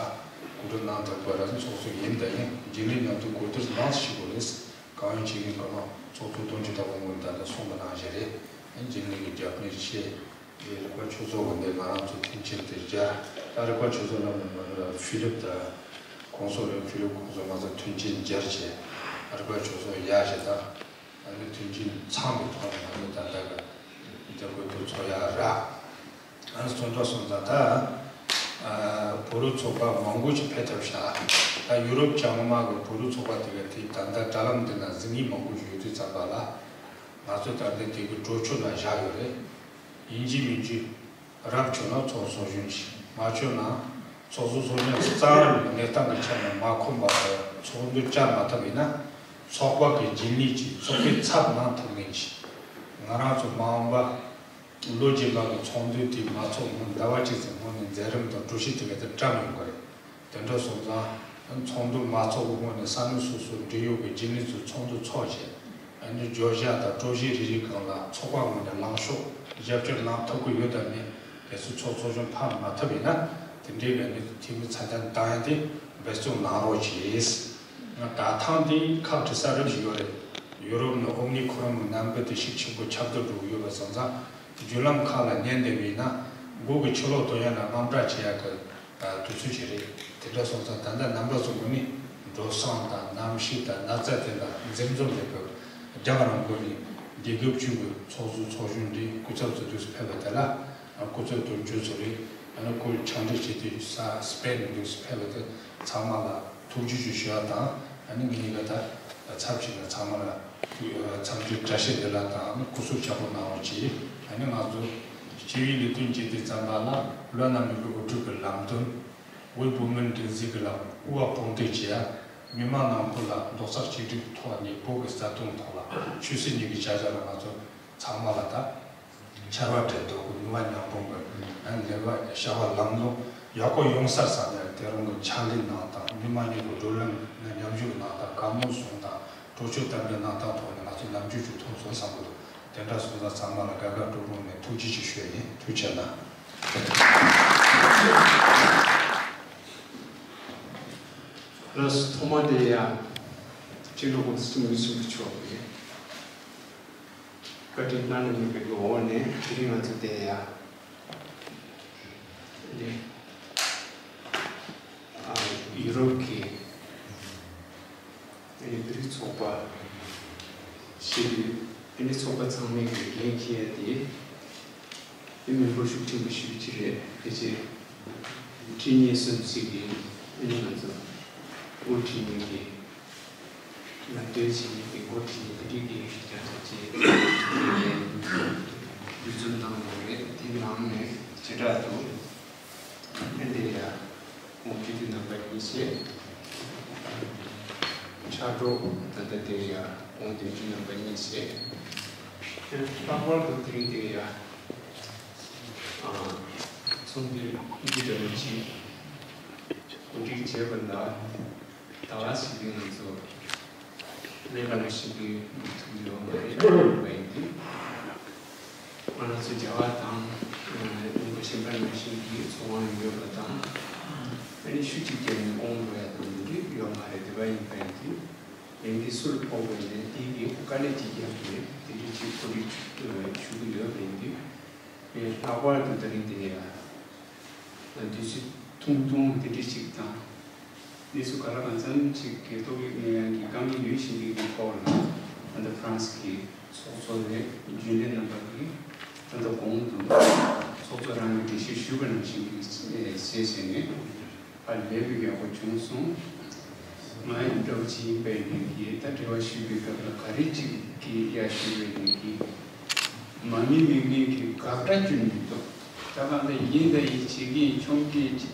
གོ་སྒྲིག་གནང་ཐུབ་པ་ར་ནི་ཚོགས་གཙོ་ཡིན་ད་ཡིན་རྒྱུན་ལས་མཉམ་དུ་གོ་བསྡུར་གནང་ཞིག་དགོས་རེད། གང་ཡིན་ཅིག་ཡིན་གོ་མ་ཚོགས་གཙོ་དོན་གཅོད་ལྟ་བུ་ངོས་ནས་ད་ལྟ་གསུངས་པ་ནང་བཞིན་རེད། ཨ་ནི་རྒྱུན་ལས་ཀྱི་རྒྱབ་གཉེར་ཆེད། རེད། རིག་པ་ཆོས་ཚོགས་ཀྱི་འདི་ང་རང་ཚོ་མཐུན་རྐྱེན་དེ་སྦྱར། ད་རིག་པ་ཆོས་ཚོགས་ལ་མི་མི་རེད། ཕི་ལིབ་དང་གོང་ས་རེད། ཕི་ལིབ་གོང་ས་ང་ཚོ་མཐུན་རྐྱེན་སྦྱར་བྱས་རིག་པ་ཆོས་ཚོགས་ཡག་ཞེ་དྲག་ཨ་ནི་མཐུན་རྐྱེན་ཚང་གི་ཐོག་ནས་ང་ཚོ་ད་ལྟ་གི་འདི་གོ་ཐུབ་ཚོགས་ཡག་ར། ཨ་ནི་སོང་ཙང་སོང་ཙང་ད་ཨ་བོད་རིགས་ཚོགས་པ་མང་པོ་ཞིག་ཕེབས་ཐུབ་ཤག་ད་ཡུ་རོབ་བྱང་མ་གི་བོད་རིགས་ཚོགས་པ་དེ་ག་དེ་ད་ལྟ་དྲ་ལམ་འདི་ན་གཟིགས་མཁན་མང་པོ་ཞིག་ཡོད་དུས་ཙམ་པ་ལ། ང་ཚོ་ད་ལྟ་དེ་གི་གྲོས་ཆོད་ནང་བཞག་ཡོད་རེད། ཡིན་གཅིག་མིན་གཅིག་རབ་བྱུང་ན་ཚོགས་ཚོགས་གཞོན་ཞིག་མ་བྱུང་ན་ཚོགས་གཙོ་ཚོགས་གཞོན་རྩ་བའི་གནས་སྟངས་ཀྱི་ཆ་ནས་མ་ཁོམ་པ་དང་ཚོགས་འདུ་བཅར་མ་ཐུབ་ཡིན་ན་ཚོགས་པ་གི་རྒྱུན་ལས་ཀྱིས་ཚོགས་པའི་ཚབ་གནང་ཐུབ་མཁན་ཞིག་ང་རང་ཚོ་མ་འོངས་པ་ལོ་རྗེས་མ་གི་ཚོགས་འདུ་དེ་མ་ཚོགས་སྔོན་ཟླ་བ་གཅིག་ཙམ་སྔོན་ནས་མཛད་རིམ་དང་གྲོས་གཞི་དེ་ག་དེ་བཀྲམ་ཡོང་གི་རེད། དེ་འདྲ་སོང་ཙང་ཚོགས་འདུ་མ་ཚོགས་སྔོན་ནས་ས་གནས་སོ་སོའི་འབྲེལ་ཡོད་ཀྱི་རྒྱུན་ལས་ཚོས་ཚོགས་འདུ་ཚོགས་བྱས། ཨ་ནི་བརྗོད་བྱ་དང་གྲོས་གཞི་རེ་རེ་སྒང་ལ་ཚོགས་པ་ངོས་ནས་ལངས་ཕྱོགས་རྒྱབ་སྐྱོར་གནང་ཐུབ་ཀྱི་ཡོད་དམ་མེད། གལ་སྲིད་ཚོགས་ཚོགས་གཞོན་ཕབ་མ་ཐུབ་ཡིན་ན་དེ་འདྲའི་ཨ་ནི་འཐུས་མི་ཚད་ལྡན་བཏང་ཡ་དེ་འབད་བརྩོན་གནང་རོགས་གྱིས། ད་ཐེངས་དེ་ཁག་དཀྲི་ས་རབ་ཞིག་ཡོད་རེད། ཡུ་རོབ་ནང་ཨོ་མི་ཁོ་རོན་གྱི་ནད་འབུ་དེ་ཤུགས་ཆེན་པོ་ཁྱབ་གདལ་འགྲོ་གི་ཡོད་པ་སོང་ཙང་། བརྒྱུད་ལམ་ཁག་ལ་ཉན་བསྡད་པ་ཡིན་ན་མགོ་གི་ཕྱི་ལོགས་དོན་ཡང་ན་དངངས་སྐྲག་བྱེད་ཡག་གི་དུས་ཚོད་ཅིག་རེད། དེ་འདྲ་སོང་ཙང་ད་ལྟ་རྣམ་པ་ཚོ་ངོས་ནས་འགྲོ་སོང་དང་གནམ་གཤིས་དང་ན་ཚ་དེ་ལ་འཛེམ་ཟོན་མེད་པར་རྒྱ་གར་རང་ཁུལ་ནས་རྒྱལ་ཁབ་བཅུ་གི་ཚོགས་གཙོ་ཚོགས་གཞོན་འདི་སྐུ་ཚབ་ཚོ་དུས་སུ་ཕེབས་པ་དེ་ལ་སྐུ་ཚབ་དོན་གཅོད་ཚོ་རེད། ཨ་ནི་སྐུ་ཕྱག་འབྲེལ་བྱེད་དུས་ས་སི་པེན་དུས་སུ་ཕེབས་པ་དེ་ཚང་མ་ལ་ཐུགས་རྗེ་ཆེ་ཞུ་བ་དང་ཨ་ནི་ངེད་གཉིས་ཀ་ད་ཚབ་ཞིག་ལ་ཚང་མ་ལ་ འཚམས་འདྲི་བཀྲ་ཤིས་བདེ་ལེགས་དང་སྐུ་གཟུགས་ཆེན་པོ་གནང་རོགས་གྱིས། ཨ་ནི་ང་ཚོ་སྤྱི་པའི་ལས་དོན་བྱེད་དུས་ཙམ་པ་ལ་བློན་རྣམ་གཉིས་ཀྱི་དབུ་ཁྲིད་ཀྱི་ལམ་སྟོན། དབུས་བོད་མིའི་སྒྲིག་འཛུགས་ཀྱི་ལམ་དབུ་བ་དཔུང་སྡེ་བཅས་མི་མང་ནང་ཁུལ་ལ་རྡོག་རྩ་གཅིག་སྒྲིལ་ཐོག་ནས་བོད་ཀྱི་རྩ་དོན་ཐོག་ལ་ཆོས་སྲིད་གཉིས་ཀྱི་བྱ་གཞག་ལ་ང་ཚོ་ཚང་མ་ལ་ད་ཆར་པ་དྲན་ཐོག་གི་ནུས་པ་མཉམ་སྤུངས་ཀྱི་ལས་ཀ་བྱ་བ་ལམ་ལྷོང་ཡག་པོ་ཡོང་སར་བསམ་ཡ་དེ་རང་གི་ཕྱག་ལས་གནང་སྟངས། མི་མང་གཉིས་ཀྱི་བགྲོ་གླེང་ནས་མཉམ་ཞུགས་གནང་སྟངས། བཀའ་མོལ་གསུང་སྟངས། གྲོས་ཆོད་གཏན་འབེབས་གནང་སྟངས་ཐོག་ནས་ང་ཚོ་ནམ་རྒྱུན་གྱི་མཐོང་ཚོར་བསམ་གྱི་འདུག་དེ་འདྲ་སོང་ཙང་ཚང་མ་ལ་དགའ་དགའ་སྤྲོ་སྤྲོ་ནས་ཐུགས་རྗེ་ཆེ་ཞུ་ཡ་ཡིན། ཐུགས་རྗེ་གནང་། ལགས་སོ། ཐོག་མ་དེ་ཡང་སྤྱི་ནོར་༸གོང་ས་༸སྐྱབས་མགོན་ཆེན་པོ་མཆོག་གིས་བཀའ་དྲིན་གནང་ནས་ཡོད་པའི་འོག་ནས་དེ་རིང་ང་ཚོ་དེ་ཡང་ནས་ཨ་ཡུ་རོབ་ཀྱི་ཨ་ནི་བོད་རིགས་ཚོགས་པ་ཞེས་པའི་ཨ་ནི་ཚོགས་པ་ཚང་མའི་འགན་འཁྱེར་ཡ་དེ་ཨ་མི་འབོར་ཤུགས་ཆེན་པོ་ཞིག་ཅིག་རེད། ཕལ་ཆེར་ཁྲི་གཉིས་གསུམ་ཞིག་གིས་ཨ་ནི་ང་ཚོ་དབུ་ཁྲིད་མཁན་གྱི་ལམ་སྟོན་བྱེད་མཁན་གྱི་འགོ་ཁྲིད་མཁན་དེ་འདྲའི་གི་རྒྱ་ཆ་བཅས་འདུ་འཛོམས་གནང་ཡོད་རེད། དེ་ནང་ནས་བྱེ་བྲག་ཏུ་ཨ་འདི་ཡ་ཁོང་སྤྱི་འཐུས་རྣམ་པ་གཉིས་བྱས། ཕྱག་རོགས་ད་ལྟ་དེ་ཡ་ཁོང་དོན་གཅོད་རྣམ་པ་གཉིས་བྱས། ལྷག་པར་དུ་དེ་རིང་དེ་ཡ་ཚོགས་འདུའི་འདི་འདྲ་བ་ཅིག་གོ་སྒྲིག་བྱས་པ་ལ། ད་ག་ཞིག་གིས་ང་ཚོ་ལས་ཀ་ནང་ཞིག་གིས་ཐུག་ཡོད་མ་རེད་པ་ཡིན་དུས། ང་རང་ཚོ་རྒྱ་གར་དང་ཡང་ན་ཡུལ་གཞན་པ་ནང་བཞིན་གྱི་ཚོགས་ཁང་ཡོད་པ་དང་། ཨ་ནི་ཤུགས་ཅིག་བརྒྱབ་ནས་དབང་དགོས་ཡ་དང་འདི་འདྲ་ཡོད་མ་རེད། དེ་པ་ཡིན་པ་ཡིན་དུས། ལས་འདི་སུ་ལ་ཕོག་དགོས་ནས་དེ་གི་དཀའ་ལས་ཅིག་བརྒྱབ་ནས་དེ་འདྲ་ཅིག་གོ་སྒྲིག་ཞུ་གི་ཡོད་པ་ཡིན་དུས། ལྷག་པར་དུ་ད་རིང་དེ་ཡ། དུས་ཚོད་ཐུང་ཐུང་དེ་འདྲ་ཞིག་དང་། གནས་ཚུལ་ག་ལ་གང་འཚམ་ཅིག་གི་ཏོག་དབྱིབས་ནད་ཡམས་ཀྱི་དཀའ་ངལ་ཡོད་བཞིན་པའི་གི་ཐོག་ལ། ད་ལྟ་ཧྥ་རན་སི་གི་ཚོགས་གཙོ་རེད། རྒྱུན་ལས་རྣམ་པ་གིས་ད་ལྟ་གོང་དུ་ཚོགས་གཙོ་རང་གིས་འགྲེལ་བཤད་ཞུས་པ་ནང་བཞིན་གྱི་བྱས་བྱས་ནས་ཧ་ལས་པའི་ཡག་པོ་བྱུང་སོང་། ང་ཡི་འདྲ་བོ་ཅིག་ཡིན་པའི་ནས་ཀྱི་ད་འབྲེལ་བ་ཞུས་པའི་སྐབས་ལ་ག་རེ་ཅིག་གི་ཡ་ཞུས་པའི་ནས་ཀྱི་མ་མི་མི་མིན་གྱི་དགག་སྒྲ་བསྐྱོན་མི་འདུག་ད་གང་ལྟར་ཡིན་དང་ཡིན། བྱེད་ཀྱི་ཡིན། མཆོང་གི་ཡིན་ཅིག་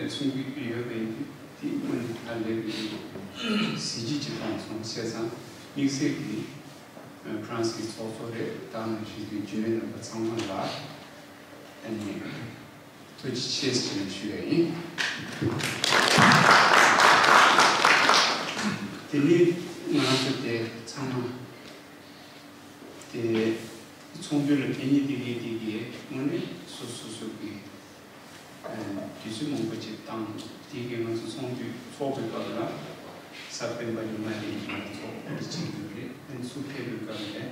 གསུང་གི་ཡོད་པའི་དུས་དེ་དངོས་གནས་ཧ་ལས་པའི་གཟི་བརྗིད་ཅིག་བཏང་སོང་། བྱས་ཙང་དམིགས་བསལ་གྱིས་ཧྥ་རན་སི་གི་ཚོགས་གཙོ་རེད། ད་ནང་བཞིན་དུ་རྒྱུན་ལས་རྣམ་པ་ཚང་མ་ལ་ཨ་ནི་ཐུགས་རྗེ་ཆེ་ཟེར་ནས་ཞུ་ཡ་ཡིན། དེ་ནས་ང་རང་ཚོ་དེ་ཚང་མ་དེ་ཚོགས་འདུ་ལ་ཕེབས་མཁན་དེ་གའི་དེ་གའི་དངོས་གནས་སོ་སོ་སོ་གི་དུས་ཚོད་མང་པོ་ཅིག་བཏང་། དེ་གའི་ང་ཚོ་ཚོགས་འདུ་ཚོགས་པའི་སྐབས་ལ་གཟའ་སྤེན་པ་ཉི་མ་རེ་ཡིན་ན་ཚོགས་འདུ་བྱེད་དགོས་རེད། ཨ་ནི་ཚུར་ཕེབས་པའི་སྐབས་ལ།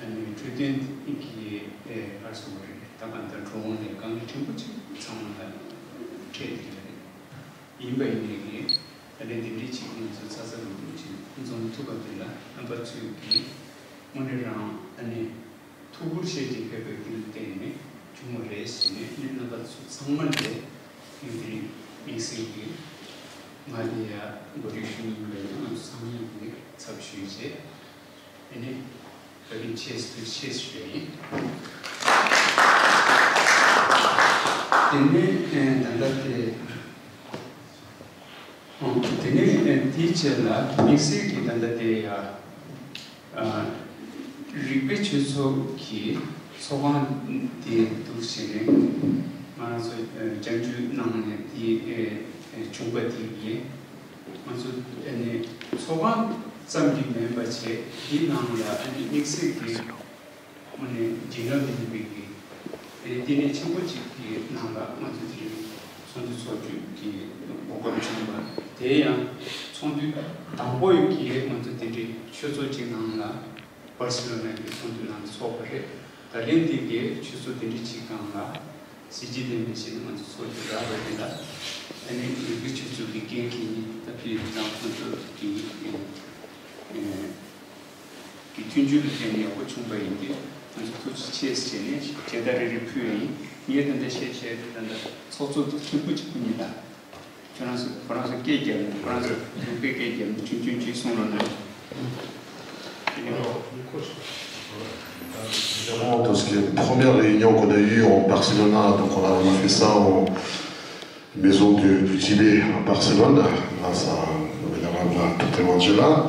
ཨ་ནི་འཕྲོད་བསྟེན་གྱི་ཨེ་ཕར་སོང་བ་རེད། ད་གང་ལྟར་འགྲོ་འོང་ལས་དཀའ་ངལ་ཕྲན་བུ་ཅིག་ཚང་མ་ལ་འཕྲད་ཀྱི་ཡོད་རེད། ཡིན་པ་ཡིན་ནའི་གི་ད་ལན་འདི་འདྲའི་ཅིག་ང་ཚོ་ཚ་ཚ་རུག་རུག་ཅིག་འཛོམས་ཐུབ་པ་འདི་ལ་རྣམ་པ་ཚོས་ཀྱི་དངོས་གནས་རང་ཨ་ནི་ཐུགས་ཁུར་བཞེས་ཏེ་ཕེབས་པའི་རྒྱུ་ལ་བརྟེན་ནས་བྱུང་བ་རེད་ཟེར་ནས། ཨ་ནི་རྣམ་པ་ཚོ་ཚང་མ་ལ་ངས་འདི་རིང་དམིགས་བསལ་གྱིས་ང་འདི་ཡ་གོ་སྒྲིག་ཞུ་མཁན་ཡིན་པས་ན་ང་ཚོ་ཚང་མ་ལ་ངས་ཚབ་ཞུས་བྱས། ཨ་ནི་བཀའ་དྲིན་ཆེ་ཞུ་ཆེ་ཞུ་ཡ་ཡིན། དེ་ནས་ཨ་ད་ལྟ་དེ་ཨ་དེ་ནས་ཨ་དེའི་རྗེས་ལ་དམིགས་བསལ་གྱི་ད་ལྟ་དེ་ཡ་ཨ་རིག་པའི་ཆོས་ཚོགས་ཀྱི་ཚོགས་ཁང་དེ་འདུག་བྱས་ནས་ང་རང་ཚོ་ཨ་བཅར་འདྲི་གནང་ནས་དེ་ཨ་ཨ་བྱུང་བ་དེ་ཡིན། ང་ཚོ་ཨ་ནི་ཚོགས་ཁང་ཙམ་གྱིས་མིན་པ་བྱས། དེའི་ནང་ལ་ཨ་ནི་དམིགས་བསལ་གྱི་དངོས་གནས་འཇིགས་རྔམ་མིན་པའི་གི་ཨ་ནི་ལྟེ་གནས་ཆེན་པོ་གཅིག་གི་ནང་ལ་ང་ཚོ་དེ་རིང་ཚོགས་འདུ་ཚོགས་རྒྱུ་གི་གོ་སྐབས་བྱུང་བ། དེ་ཡང་ཚོགས་འདུ་དང་པོ་ཡི་གི་ང་ཚོ་དེ་འདྲའི་ཆོས་ཚོགས་གཅིག་ནང་ལ་བར་སི་ལོ་ན་གི་ཚོགས་འདུ་ནང་ཚོགས་པ་རེད། ད་ལན་འདི་གའི་ཆོས་ཚོགས་དེ་འདྲ་གཅིག་སྒང་ལ་གཟི་བརྗིད་ལྡན་པའི་ཆེད་དུ་ང་ཚོ་ཚོགས་རྒྱུ་རག་པ་དེ་ལ་ཨ་ནི་ཡུལ་གྱི་ཆོས་ཚོགས་ཀྱི་འགན་འཁྱེར་མཁན་ད་ཕི་དང་ཁོང་ཚོ་གི་ཨེ་གི་མཐུན་འགྱུར་ལ་བརྟེན་ནས་ཡག་པོ་བྱུང་པ་ཡིན་ཏེ། ང་ཚོ་ཐུགས་རྗེ་ཆེ་ཟེར་ནས་མཇལ་དར་རེ་རེ་ཕུལ་བ་ཡིན། ངས་ད་ལྟ་བཤད་བཤད་དེ་ད་ལྟ་ཚོགས་གཙོ་དེ་མཁན་པོ་གཅིག་པུ་ཡིན་ད། ཁྱོད་རང་ཚོ་ཁོ་རང་ཚོ་སྐད་རྒྱབ་ནས། ཁོ་རང་ཚོ་ལུང་པའི་སྐད་རྒྱབ་ནས་ཆུང་ཆུང་ཅིག་གསུང་རོགས་གནང་། Évidemment, parce que la première réunion qu'on a eue en Barcelone, donc on a, on a fait ça en maison du, du Tibet à Barcelone, grâce à le vénérable Peter Manjula.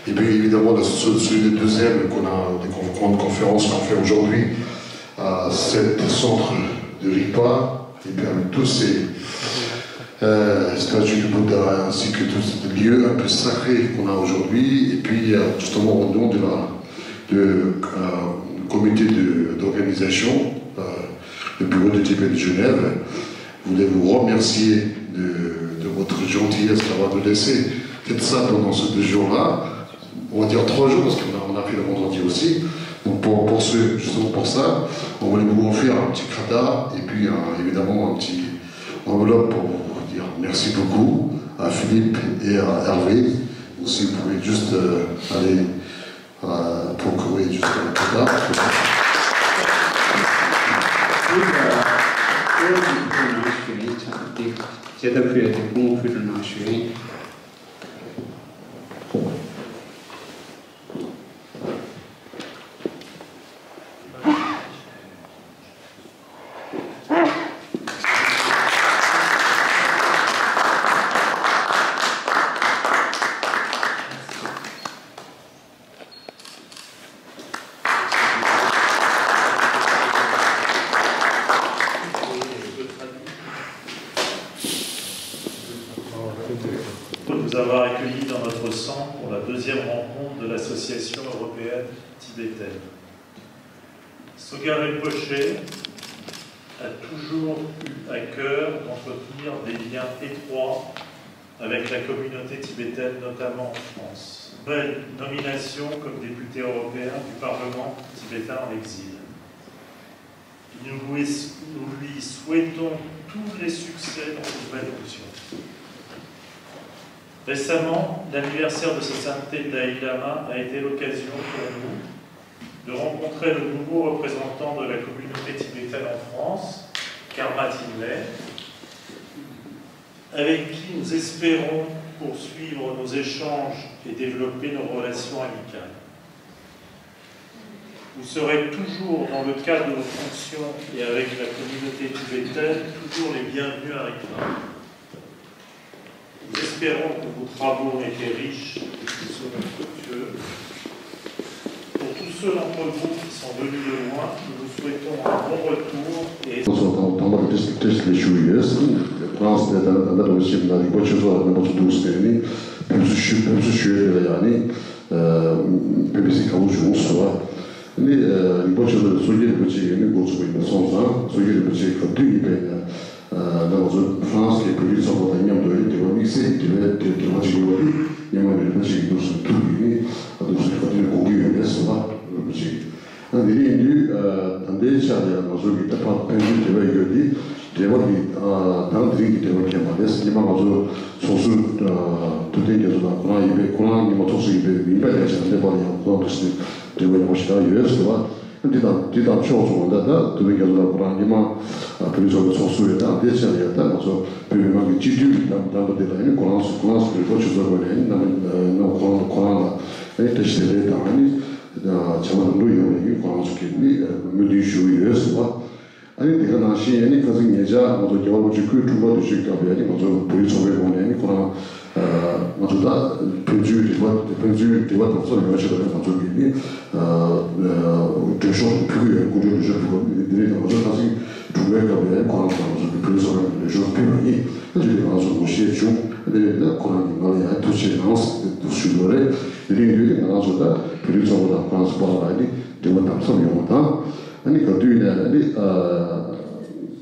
Et puis évidemment, la, ce- celui de deuxième qu'on a, des con- grandes conférences qu'on fait aujourd'hui à cet centre de Rigpa, et puis avec tous ces euh, statues de Bouddha, ainsi que tous ces lieux un peu sacrés qu'on a aujourd'hui. Et puis, euh, justement, au nom de la, de, euh, comité de- d'organisation, euh, le bureau de Tibet de Genève, je voulais vous remercier de, de votre gentillesse d'avoir nous laissé cette salle pendant ces deux jours-là. On va dire trois jours parce qu'on a, on a fait le vendredi aussi. Donc pour, pour ce, justement pour ça, on voulait vous offrir un petit kata et puis un- évidemment un petit enveloppe pour vous dire merci beaucoup à Philippe et à Hervé. Donc si vous pouvez juste euh, aller euh, procurer juste un kata. De vous avoir accueillis dans notre centre pour la deuxième rencontre de l'Association européenne tibétaine. Sogyal Rinpoche a toujours eu à cœur d'entretenir des liens étroits avec la communauté tibétaine, notamment en France. Nouvelle nomination comme député européen du Parlement tibétain en exil. Nous lui, nous lui souhaitons tous les succès dans ses nouvelles fonctions. Récemment, l'anniversaire de sa sainteté le Dalai Lama a été l'occasion pour nous de rencontrer le nouveau représentant de la communauté tibétaine en France, Karma Thinley, avec qui nous espérons poursuivre nos échanges et développer nos relations amicales. Vous serez toujours, dans le cadre de vos fonctions et avec la communauté tibétaine, toujours les bienvenus à Rigpa. Nous espérons que vos travaux ont été riches et qu'ils seront fructueux. Pour tous ceux d'entre vous qui sont venus de loin, nous vous souhaitons un bon retour et སོ་སོ་དང་དང་པོ་བཀྲ་ཤིས་བཀྲ་ཤིས་བདེ་ལེགས་ཞུ་གི་ཡོད། ཁོ་རང་ཚོ་དེ་ལྟར་ད་ལྟ་འགྲོ་བཞིན་ན་རིག་པ་ཆོས་ཚོགས་ལ་རྣམ་པ་ཚོ་འདུག་ཟེར་ནས་ཕེབས་བསུ་ཞུ་ཕེབས་བསུ་ཞུ་ཡས་དེ་ལ་ཡང་ནི་ཕེབས་བསུ་གང་བྱུང་སོ། ནི་རིག་པ་ཆོས་ཚོགས་ཀྱི་སོ་སྐྱེ་རིན་པོ་ཆེ་ཡིན་ནི་འགོ་ཚུགས་པ་ཡིན་པ་སོང་ཙང་སོ་སྐྱེ་རིན་པོ་ཆེ་ག་དུས་ཡིན་པའི་ཡང་ད་ང་ཚོ་ཧྥ་རན་སི་གི་བོད་རིགས་ཚོགས་པ་དང་མཉམ་དུ་ཡིན་འབྲེལ་བ་དམིགས་བསལ་གྱི་འབྲེལ་བའི་འབྲེལ་བ་ཅིག་ཡོད་པ་དེ་སྙན་མ་རིན་པོ་ཆེ་གི་འདུག་སེ་ཐུག་ཡིན་ནི་འདུག་སེ་ག་དུས་དགོངས་ཀྱི་ཡོད་པས་སོ། རིན་པོ་ཆེ་ཡིན། ཨ་འདི་རིང་དུས་ད་ལྟའི་ཆ་ལ་ཡང་ང་ཚོ་གི་ད་ཕར་ཕན་ཚུན་འབྲེལ་བ་ཡོད་དེ་འབྲེལ་བ་འདི་ད་རིང་གི་འབྲེལ་བ་གལ་མ་རེད། ཉི་མ་ང་ཚོ་ཚོགས་ཟུར་ཐུབ་བསྟན་རྒྱ་མཚོ་དང་ཁོ་རང་ཡིན་པས་ཁོ་རང་ཉི་མ་ཚོགས་ཟུར་ཡིན་པས་ཡིན་པས་ལས་བྱ་འདས་པ་ལ་ཡང་ཁོ་རང་དུ་ཞིག་འབྲེལ་བ་ཡག་པོ་ཞེ་དྲག་ཡོད་ཟེར་བ། འདི་དང་འདི་དང་ཕྱོགས་མཚུངས་པ་ད་ད་ཐུབ་བསྟན་རྒྱ་མཚོ་དང་ཁོ་རང་ཉི་མ་བོད་མི་ཚོགས་པའི་ཚོགས་ཟུར་ཡོད་ད་འདི་ཆ་ལ་ཡང་ད་ང་ཚོ་བོད་མི་མང་གི་སྤྱི་འཐུས་ཀྱི་གདམ་གདམ་པ་འདི་ལ་ཡང་ཁོ་རང་ཚོ་ཁོ་རང་ཚོ་རིག་པ་ཆོས་ཚོགས་སྒོ་ནས་ཡང་རྣམ་པ་རྣམ་ཁོ་རང་ཁོ་རང་ལ་ཡང་བཀྲ་ཤིས་བདེ་ལེགས་དང་ནི། བྱ་བ་ནང་དུ་ཡོང་བའི་ཁོ་རང་ཚོ་གིས་ནི་སྨོན་འདུན་ཞུ་གི་ཡོད་ཟེར་བ། ཨ་ནི་དེ་ག་ནང་བཞིན་ཨ་ནི་ཁ་སང་ཉེ་ཆར་ང་ཚོ་རྒྱལ་བ་རིན་པོ་ཆེ་སྐུའི་འཁྲུངས་སྐར་དུས་ཆེན་སྐབས་ཨ་ནི་ང་ཚོ་བོད་རིགས་ཚོགས་པའི་ངོས་ནས་ཨ་ནི་ཁོ་རང་ང་ཚོ་ད་ཕན་ཚུན་རིག་པ་ཕན་ཚུན་རིག་པ་དང་ཚོར་ཡོང་ཆེད་དུ་ང་ཚོ་གིས་ནི་འགྲེལ་བཤད་ཕུལ་གྱི་ཡོད། སྐུ་མགྲོན་འགྲེལ་བཤད་ཕུལ་བ་ནི་འདི་ནི་ང་ཚོ་ཁ་སང་འཁྲུངས་སྐར་སྐབས་ཨ་ནི་ཁོ་རང་ཚོ་ང་ཚོ་གི་བོད་རིགས་ཚོགས་པའི་འགྲེལ་བཤད་ཕུལ་བ་ཡིན། ཨ་ནི་དེ་ང་ཚོ་ངོ་ཤེས་བྱུང་། ཨ་ནི་དེ་ནི་ཁོ་རང་གིས་ང་ལ་ཡང་ཐུགས་རྗེ་གནང་ཟེར་ཞུ་དགོས་རེད། དེ་རིང་དུས་ནི་ང་རང་ཚོ་ད་བོད་རིགས་ཚོགས་པ་དང་ཁོ་རང་ཚོ་བར་ལ་ཨ་ནི་འབྲེལ་བ་དམ་ཟབ་ཡོང་བ་དང་། ཨ་ནི་ག་དུས་ནས་ཨ་ནི་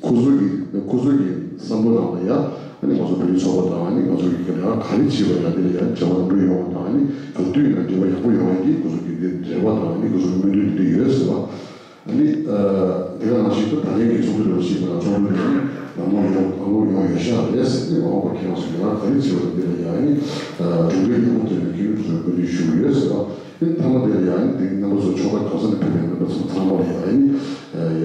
ཁོ་ཚོ་གི་ཁོ་ཚོ་གི་བསམ་བློ་ནང་ལ་ཡ་ཨ་ནི་ང་ཚོ་བོད་རིགས་ཚོགས་པ་དང་ཨ་ནི་ང་ཚོ་གི་ག་ལ་ག་རེ་བྱེད་པ་ཡ་དེ་ལ་ཡ་བྱ་བ་རིམ་པ་ཡོང་བ་དང་ཨ་ནི་ག་དུས་ནས་འབྲེལ་བ་ཡག་པོ་ཡོང་བ་གི་ཁོ་ཚོ་གི་དེ་རེ་བ་དང་ཨ་ནི་ཁོ་ཚོ་གི་སྨོན་འདུན་དེ་འདྲ་ཡོད་ཟེར་བ། ཨ་ནི་དེ་ག་ནང་བཞིན་དུ་ད་ལན་གྱི་ཚོགས་འདུ་རེ་བ་ཞིག་ལ་ཚོགས་འདུ་རེ་ནང་ལོགས་ཡོང་ལམ་ལྷོང་ཡོང་ཡོད་ཤག་རེད་ཟེར་ཏེ་མ་འོངས་པ་ཁྱེད་རང་ཚོ་ཡང་ག་རེ་བྱེད་པ་དེ་ལ་ཡང་ཨ་ནི་གྲུབ་འབྲས་ཡག་པོ་ཐོན་ནས་ཁྱེད་རང་ཚོ་སྨོན་འདུན་ཞུ་གི་ཡོད་ཟེར་བ། ཨ་ནི་མཐའ་མ་དེ་ལ་ཡང་ཨ་ནི་དེ་རྣམ་པ་ཚོ་ཕྱོགས་མཐའ་གང་ས་ནས་ཕེབས་པའི་རྣམ་པ་ཚོ་ཚང་མ་ལ་ཡང་ཨ་ནི་ཡ་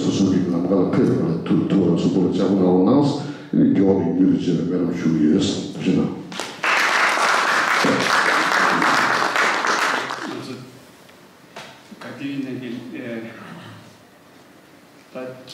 སོ་སོ་གི་ལམ་ཁ་ལ་ཕེབས་པ་ལ་ཐུགས་ཐུགས་ལ་གཟུགས་པོ་ལ་ལྕགས་པོ་གནང་རོགས་གནང་ཟེར་ཨ་ནི་མགྱོགས་པོ་གི་མྱུར་དུ་བྱེད་པའི་སྨོན་ལམ་ཞུ་གི་ཡོད་ཟེར་ཐུགས་རྗེ་གནང་།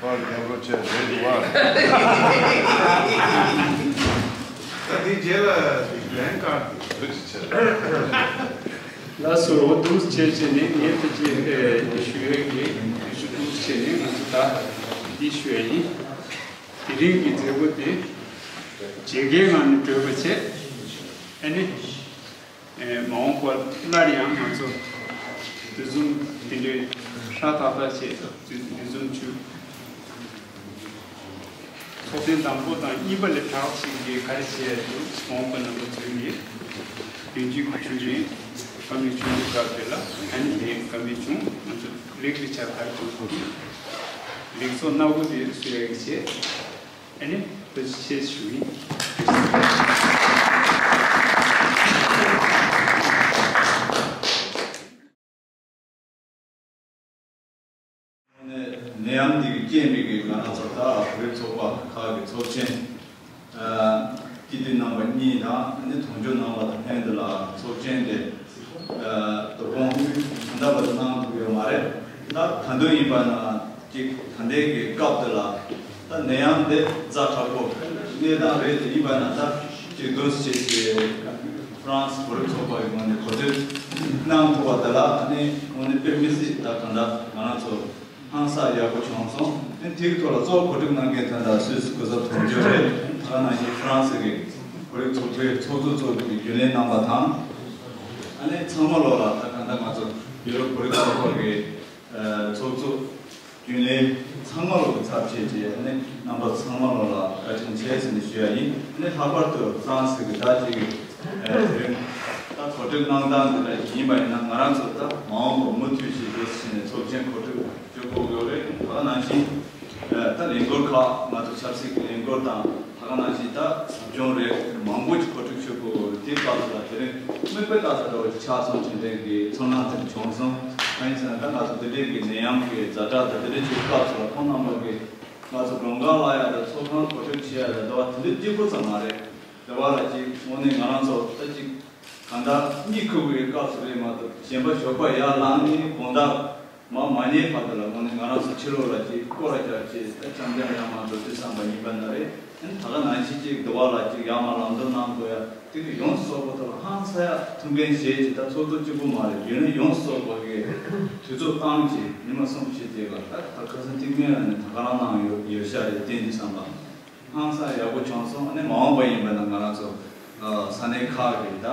པར་རྒྱབ་རོགས་བྱས་རེད་འདུག་བ། ད་དེ་རྗེས་ལ་ལན་བཀར་འདུག་ཆེ། ད་སོ་རོ་འདུག་བྱས་བྱས་ནས་ངས་ད་ཅི་ཞུ་ཡས་ཀྱི་ཞུ་འདུག་བྱས་ནས་ང་ཚོ་ད་འདི་ཞུ་ཡས་ཡིན། དེ་རིང་གི་མཛད་སྒོ་དེ་མཇལ་ཁའི་ངང་ནས་གྲོལ་བ་བྱས། ཨ་ནི། ཨེ། མ་འོངས་པར་སླར་ཡང་ང་ཚོ་འདི་བཟུམ་དེ་འདྲའི་ཧྲ་ཐག་ཐག་བྱས་འདི་འདི་བཟུམ་བྱུང་། ཚོགས་ཐེངས་དང་པོ་དང་གཉིས་པ་ལས་དྲག་ཞིག་གིས་ག་རེ་བྱས་འདུག་མ་འོངས་པ་ནང་དུ་འཛུལ་ནས་དོན་གཅིག་གི་ཆུ་རིན་བཀའ་མོལ་ཆུང་ཆུང་སྐབས་དེ་ལ་ཨ་ནི་དེ་བཀའ་མོལ་བྱུང་། ང་ཚོ་ལེགས་པའི་ཆ་ག་རེ་བྱུང་སོང་། ལེགས་ཚོགས་སྣ་དགུ་དེ་བཟོ་ཡག་གི་བྱས། ཨ་ནི་ཐུགས་རྗེ་ཆེ་ཞུ་ཡིན། ནད་ཡམས་འདི་གི་རྐྱེན་པས་ཀྱི་ང་རང་ཚོ་ད་བོད་རིགས་ཚོགས་པ་ཁག་གི་ཚོགས་ཆེན། སྐྱིད་སྡུག་གནང་བ་གཉིས་དང་ཨ་ནི་དོན་གཅོད་གནང་བ་དང་ལྷན་དུ་ལ་ཚོགས་ཆེན་དེ། དོ་དགོང་ད་བར་དུ་གནང་ཐུབ་ཡོད་མ་རེད། ད་ག་དུས་ཡིན་པ་ན་ཅིག་ད་ལྟའི་གི་སྐབས་དེ་ལ་ད་ནད་ཡམས་དེ་ཛ་དྲག་པོ་གནས་སྟངས་རེད། དེ་ཡིན་པ་ན་ད་ཅིག་འདུག་སེ་བྱས་ཏེ་ཧྥ་རན་སི་བོད་རིགས་ཚོགས་པ་ཡི་ངོས་ནས་གོ་སྒྲིག་གནང་ཐུབ་པ་དེ་ལ་ཨ་ནི་དངོས་གནས་དཔེ་མི་སྲིད་ད་ག་འདྲ་ང་རང་ཚོ་ཧང་སང་ཡག་པོ་བྱུང་སོང་། ཨ་ནི་དེའི་ཐོག་ལ་གཙོ་བོ་གོ་སྒྲིག་གནང་མཁན་ད་ལྟ་སུད་སི་གོ་ས་དོན་གཅོད་རེད། ད་ག་ནང་བཞིན་ཧྥ་རན་སི་གི་བོད་རིགས་ཚོགས་པའི་ཚོགས་གཙོ་གཙོས་པའི་རྒྱུན་ལས་རྣམ་པ་དང་། ཨ་ནི་ཚང་མ་ལོག་ལ་ད་ག་འདྲ་ང་ཚོ་ཡུ་རོབ་བོད་རིགས་ཚོགས་པ་གི་ཚོགས་གཙོ་རྒྱུན་ལས་ཚང་མ་ལོག་གི་ཚབ་བྱས་རྗེས་ཨ་ནི་རྣམ་པ་ཚང་མ་ལོག་ལ་བཀའ་དྲིན་ཆེ་ཟེར་ནས་ཞུ་ཡ་ཡིན། ཨ་ནི་ལྷག་པར་དུ་ཧྥ་རན་སི་གི་ད་ཅིག་དེ་རིང་ད་གོ་སྒྲིག་གནང་སྟངས་འདི་འདྲ་ཡིན་པ་ཡིན་ན་ང་རང་ཚོ་ད་མ་འོངས་པ་མུ་མཐུད་བྱས་རྗེས་ཕྱིན་ནས་ཚོགས་ཆེན་གོ་སྒྲིག་བྱེད་དགོས་ཡོད་རེད། ད་ག་ནང་བཞིན་ད་ལས་འགུལ་ཁག་ང་ཚོ་ཆབ་སྲིད་ཀྱི་ལས་འགུལ་དང་ད་ག་ནང་བཞིན་ད་ཟབ་སྦྱོང་རེད། མང་པོ་ཅིག་གོ་སྒྲིག་བྱེད་དགོས་ཡོད་རེད། དེའི་སྐབས་སུ་ལ་དེ་རིང་དམིགས་བསལ་ལྟ་ས་འདྲ་བོ་ཅིག་ཆགས་སོང་། དེ་འདྲའི་གི་ཚོར་སྣང་དེ་འདྲ་བྱུང་སོང་། གང་ཡིན་ཟེར་ན་ད་ང་ཚོ་དེ་འདྲའི་གི་ནད་ཡམས་ཀྱི་ཛ་དྲག་དང་དེ་འདྲའི་ཅིག་སྐབས་སུ་ལ་ཁོང་རྣམ་པ་གི་ང་ཚོ་མགྲོན་ཁང་ལ་ཡ་ད་ཚོགས་ཁང་གོ་སྒྲིག་བྱེད་ཡ་ད་ཟླ་བ་དེ་འདྲའི་གཅིག་པོ་ཙམ་མ་རེད། དེ་བ་ལ་ཅིག་དངོས་གནས་ང་རང་ཚོ་ད་ཅིག་གང་ལྟར་གཉིད་ཁུག་པའི་སྐབས་སུ་རེད་མ་གཏོགས་གཞན་པ་ཞོགས་པ་ཡར་ལངས་ནས་དགོང་དག་མར་མ་ཉལ་བར་དུ་ལ་དངོས་གནས་ང་རང་ཚོ་ཕྱི་ལོགས་ལ་ཅིག་སྐོར་ར་རྒྱག་ཅིག་ད་འཆམ་འཆམ་ཡར་མར་འགྲོ་དུས་བསམ་པ་ཡིན་པ་ན་རེད། ཨ་ནི་ད་ག་ནང་བཞིན་ཅིག་འདི་བ་ལ་ཅིག་ཡར་མར་ལམ་འགྲོ་གནང་དགོས་ཡ་དེ་གི་ཡོངས་སུ་རྫོགས་པ་ཐོག་ལ་ཧང་སང་ཡ་ཐུགས་འགན་བཞེས་ཅིག་ད་ཚོགས་གཙོ་གཅིག་པུ་མ་རེད། རྒྱུན་ལས་ཡོངས་སུ་རྫོགས་པ་གི་དུས་ཚོད་བཏང་ཅིག་ཉི་མ་གསུམ་བཞི་དེ་ག་ད་ད་ཁ་སང་ཐིག་མེད་ལ་ནི་ད་ག་རང་གནང་ཡོད་ཡོད་ཤག་རེད། བསྟན་འདི་བསམ་པ། ཧང་སང་ཡག་པོ་བྱུང་སོང་། ཨ་ནི་མ་འོངས་པ་ཡིན་པ་ན་ང་རང་ཚོ་ས་གནས་ཁག་གི་ད་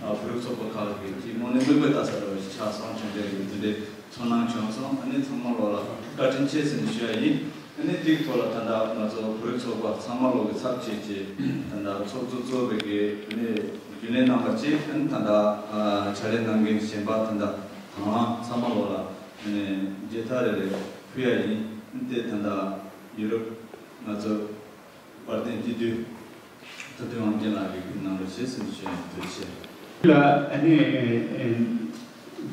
བོད་རིགས་ཚོགས་པ་ཁག་གི་ཅིག་དངོས་གནས་དམིགས་བསལ་ལྟ་ས་འདྲ་བ་ཞིག་ཆགས་སོང་། དེ་འདྲའི་དེ་འདྲའི་ཚོར་སྣང་བྱུང་སོང་། ཨ་ནི་ཚང་མ་ལོག་ལ་བཀའ་དྲིན་ཆེ་ཟེར་ནས་ཞུ་ཡ་ཡིན། ཨ་ནི་དེའི་ཐོག་ལ་ད་ལྟ་ང་ཚོ་བོད་རིགས་ཚོགས་པ་ཚང་མ་ལོག་གི་ཚབ་བྱས་རྗེས་ད་ལྟ་ཚོགས་གཙོ་གཙོས་པའི་གི་ཨ་ནི་རྒྱུན་ལས་རྣམ་པ་གཅིག་ཨ་ནི་ད་ལྟ་ཕྱག་ལས་གནང་མཁན་གཞན་པ་ད་ལྟ་དང་བླངས་ཚང་མ་ལོག་ལ་ཨ་ནི་མཇལ་ཐག་རེ་རེ་ཕུལ་ཡ་ཡིན། ཨ་ནི་དེ་ད་ལྟ་ཡུ་རོབ་ང་ཚོ་དཔལ་ལྡན་སྐྱིད་དུས་ཐུབ་བསྟན་དབང་རྒྱལ་ལགས་ཀྱིས་ཕུལ་གནང་རོགས་ཞེས་གསུངས་བྱས་ཐུགས་རྗེ་ཆེ། ལ་ཨ་ནི་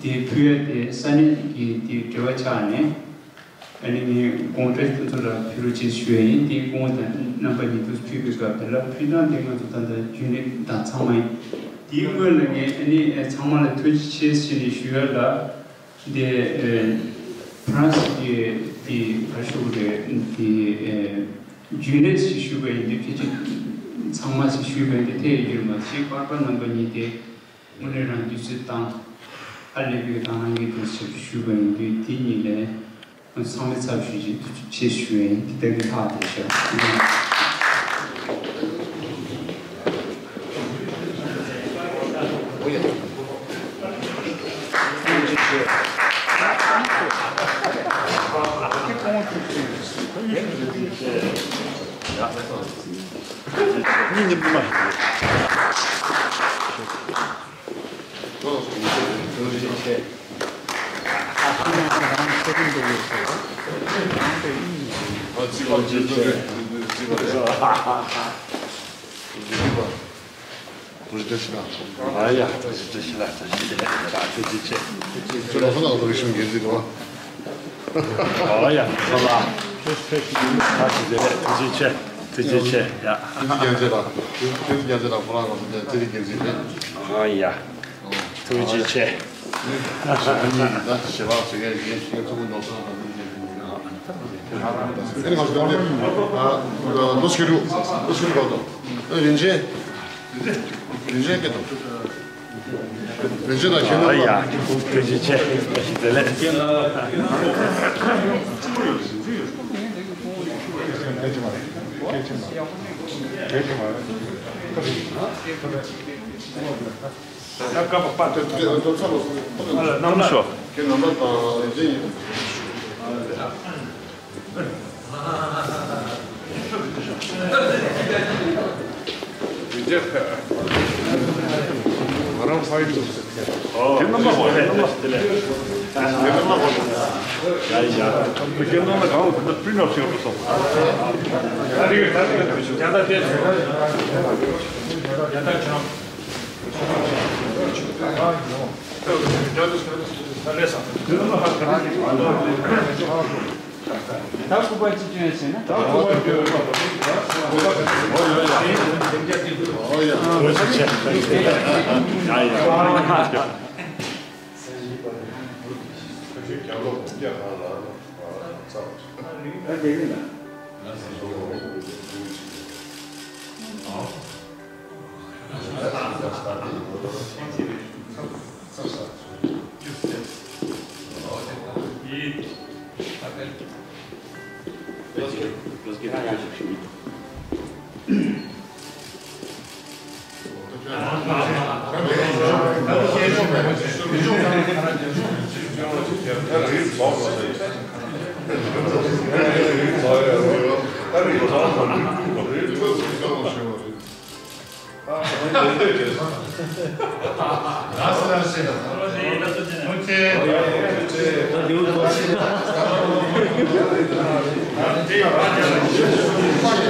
དེ་ཕུལ་ཡ་དེ་ས་གནས་ཀྱི་དེ་འབྲེལ་བ་ཆགས་ནས་ཨ་ནི་ངས་དགོངས་འགྲེལ་དེ་ཚོ་ལ་ཕུལ་རོགས་ཞེས་ཞུ་ཡ་ཡིན། དེ་དགོངས་དང་རྣམ་པ་གཉིས་དུ་ཕུལ་བའི་སྐབས་དེ་ལ་ཕུལ་སྟངས་དེ་ང་ཚོ་ད་ལྟ་རྒྱུན་ལས་དང་ཚང་མ་ཡིན། དེའི་སྔོན་ལ་ངས་ཨ་ནི་ཚང་མ་ལ་ཐུགས་རྗེ་ཆེ་ཞེས་ཞུ་ཡ་ལ། འདི་ཨེ་ཧྥ་རན་སི་གི་འདི་ག་ཞུ་གི་རེད། འདི་ཨེ་རྒྱུན་ལས་ཞིག་ཞུས་པ་ཡིན་དུས་ཕལ་ཆེར་ཚང་མ་ཞིག་ཞུས་པ་ཡིན་དུས་ཐད་ཡོད་མ་ཤེས། པར་པ་རྣམ་པ་གཉིས་དེ་དངོས་གནས་རང་དུས་ཚོད་བཏང་ཨ་ལས་པའི་དང་རང་གི་དུས་ཚོད་ཞུས་པ་ཡིན་དུས་དེ་གཉིས་ལས་ཚང་མའི་ཚབ་ཞུས་ཀྱི་ཐུགས་རྗེ་ཆེ་ཞུ་ཡིན། དེ་ལྟར་གྱི་ལྷག་བསྡད་ཤག་ཨ་ཡ། ཐུགས་རྗེ་ཆེ་ལགས། ཐུགས་རྗེ་ཆེ་ལགས། ཐུགས་རྗེ་ཆེ་ལགས། ཐུགས་རྗེ་ཆེ་ལགས། ཐུགས་རྗེ་ཆེ་ལགས། ཐུགས་རྗེ་ཆེ། ཁྱོད་རང་ཚོ་ནང་ལ་རིག་གཞུང་འགན་འཛིན་འདུག་བ། ཨ་ཡ། ཐུགས་རྗེ་ཆེ། ཐུགས་རྗེ་ཆེ། ཡ། ཐུགས་རྗེ་འགན་འཛིན་ལགས། ཐུགས་རྗེ་འགན་འཛིན་ལགས། ཁོ་རང་ང་ཚོ་ནས་ཐུགས་རྗེ་འགན་འཛིན་རེད། ཨ་ཡ། ཐུགས་རྗེ་ཆེ། ཞེ་བ་ཞེ་ག་ཡིན་ཞེ་ག་ཐུགས་ཁུར་གནང་སོང་། ཨ་ནི་ང་ཚོ་ལོ་ཆེ་རུ་ལོ་ཆེ་རུ་ག་དོ། རིན་ཆེན། རིན་ཆེན་སྐད་དོ། ཡ། ཐུགས་རྗེ་ཆེ། བཀྲ་ཤིས་བདེ་ལེགས། ད་སྐུ་པར་ཅིག་སྐྱོན་ཡ་བྱས་ན། ད་སྐུ་པར་སྐྱོན་ཡ་ཡ་ཡ།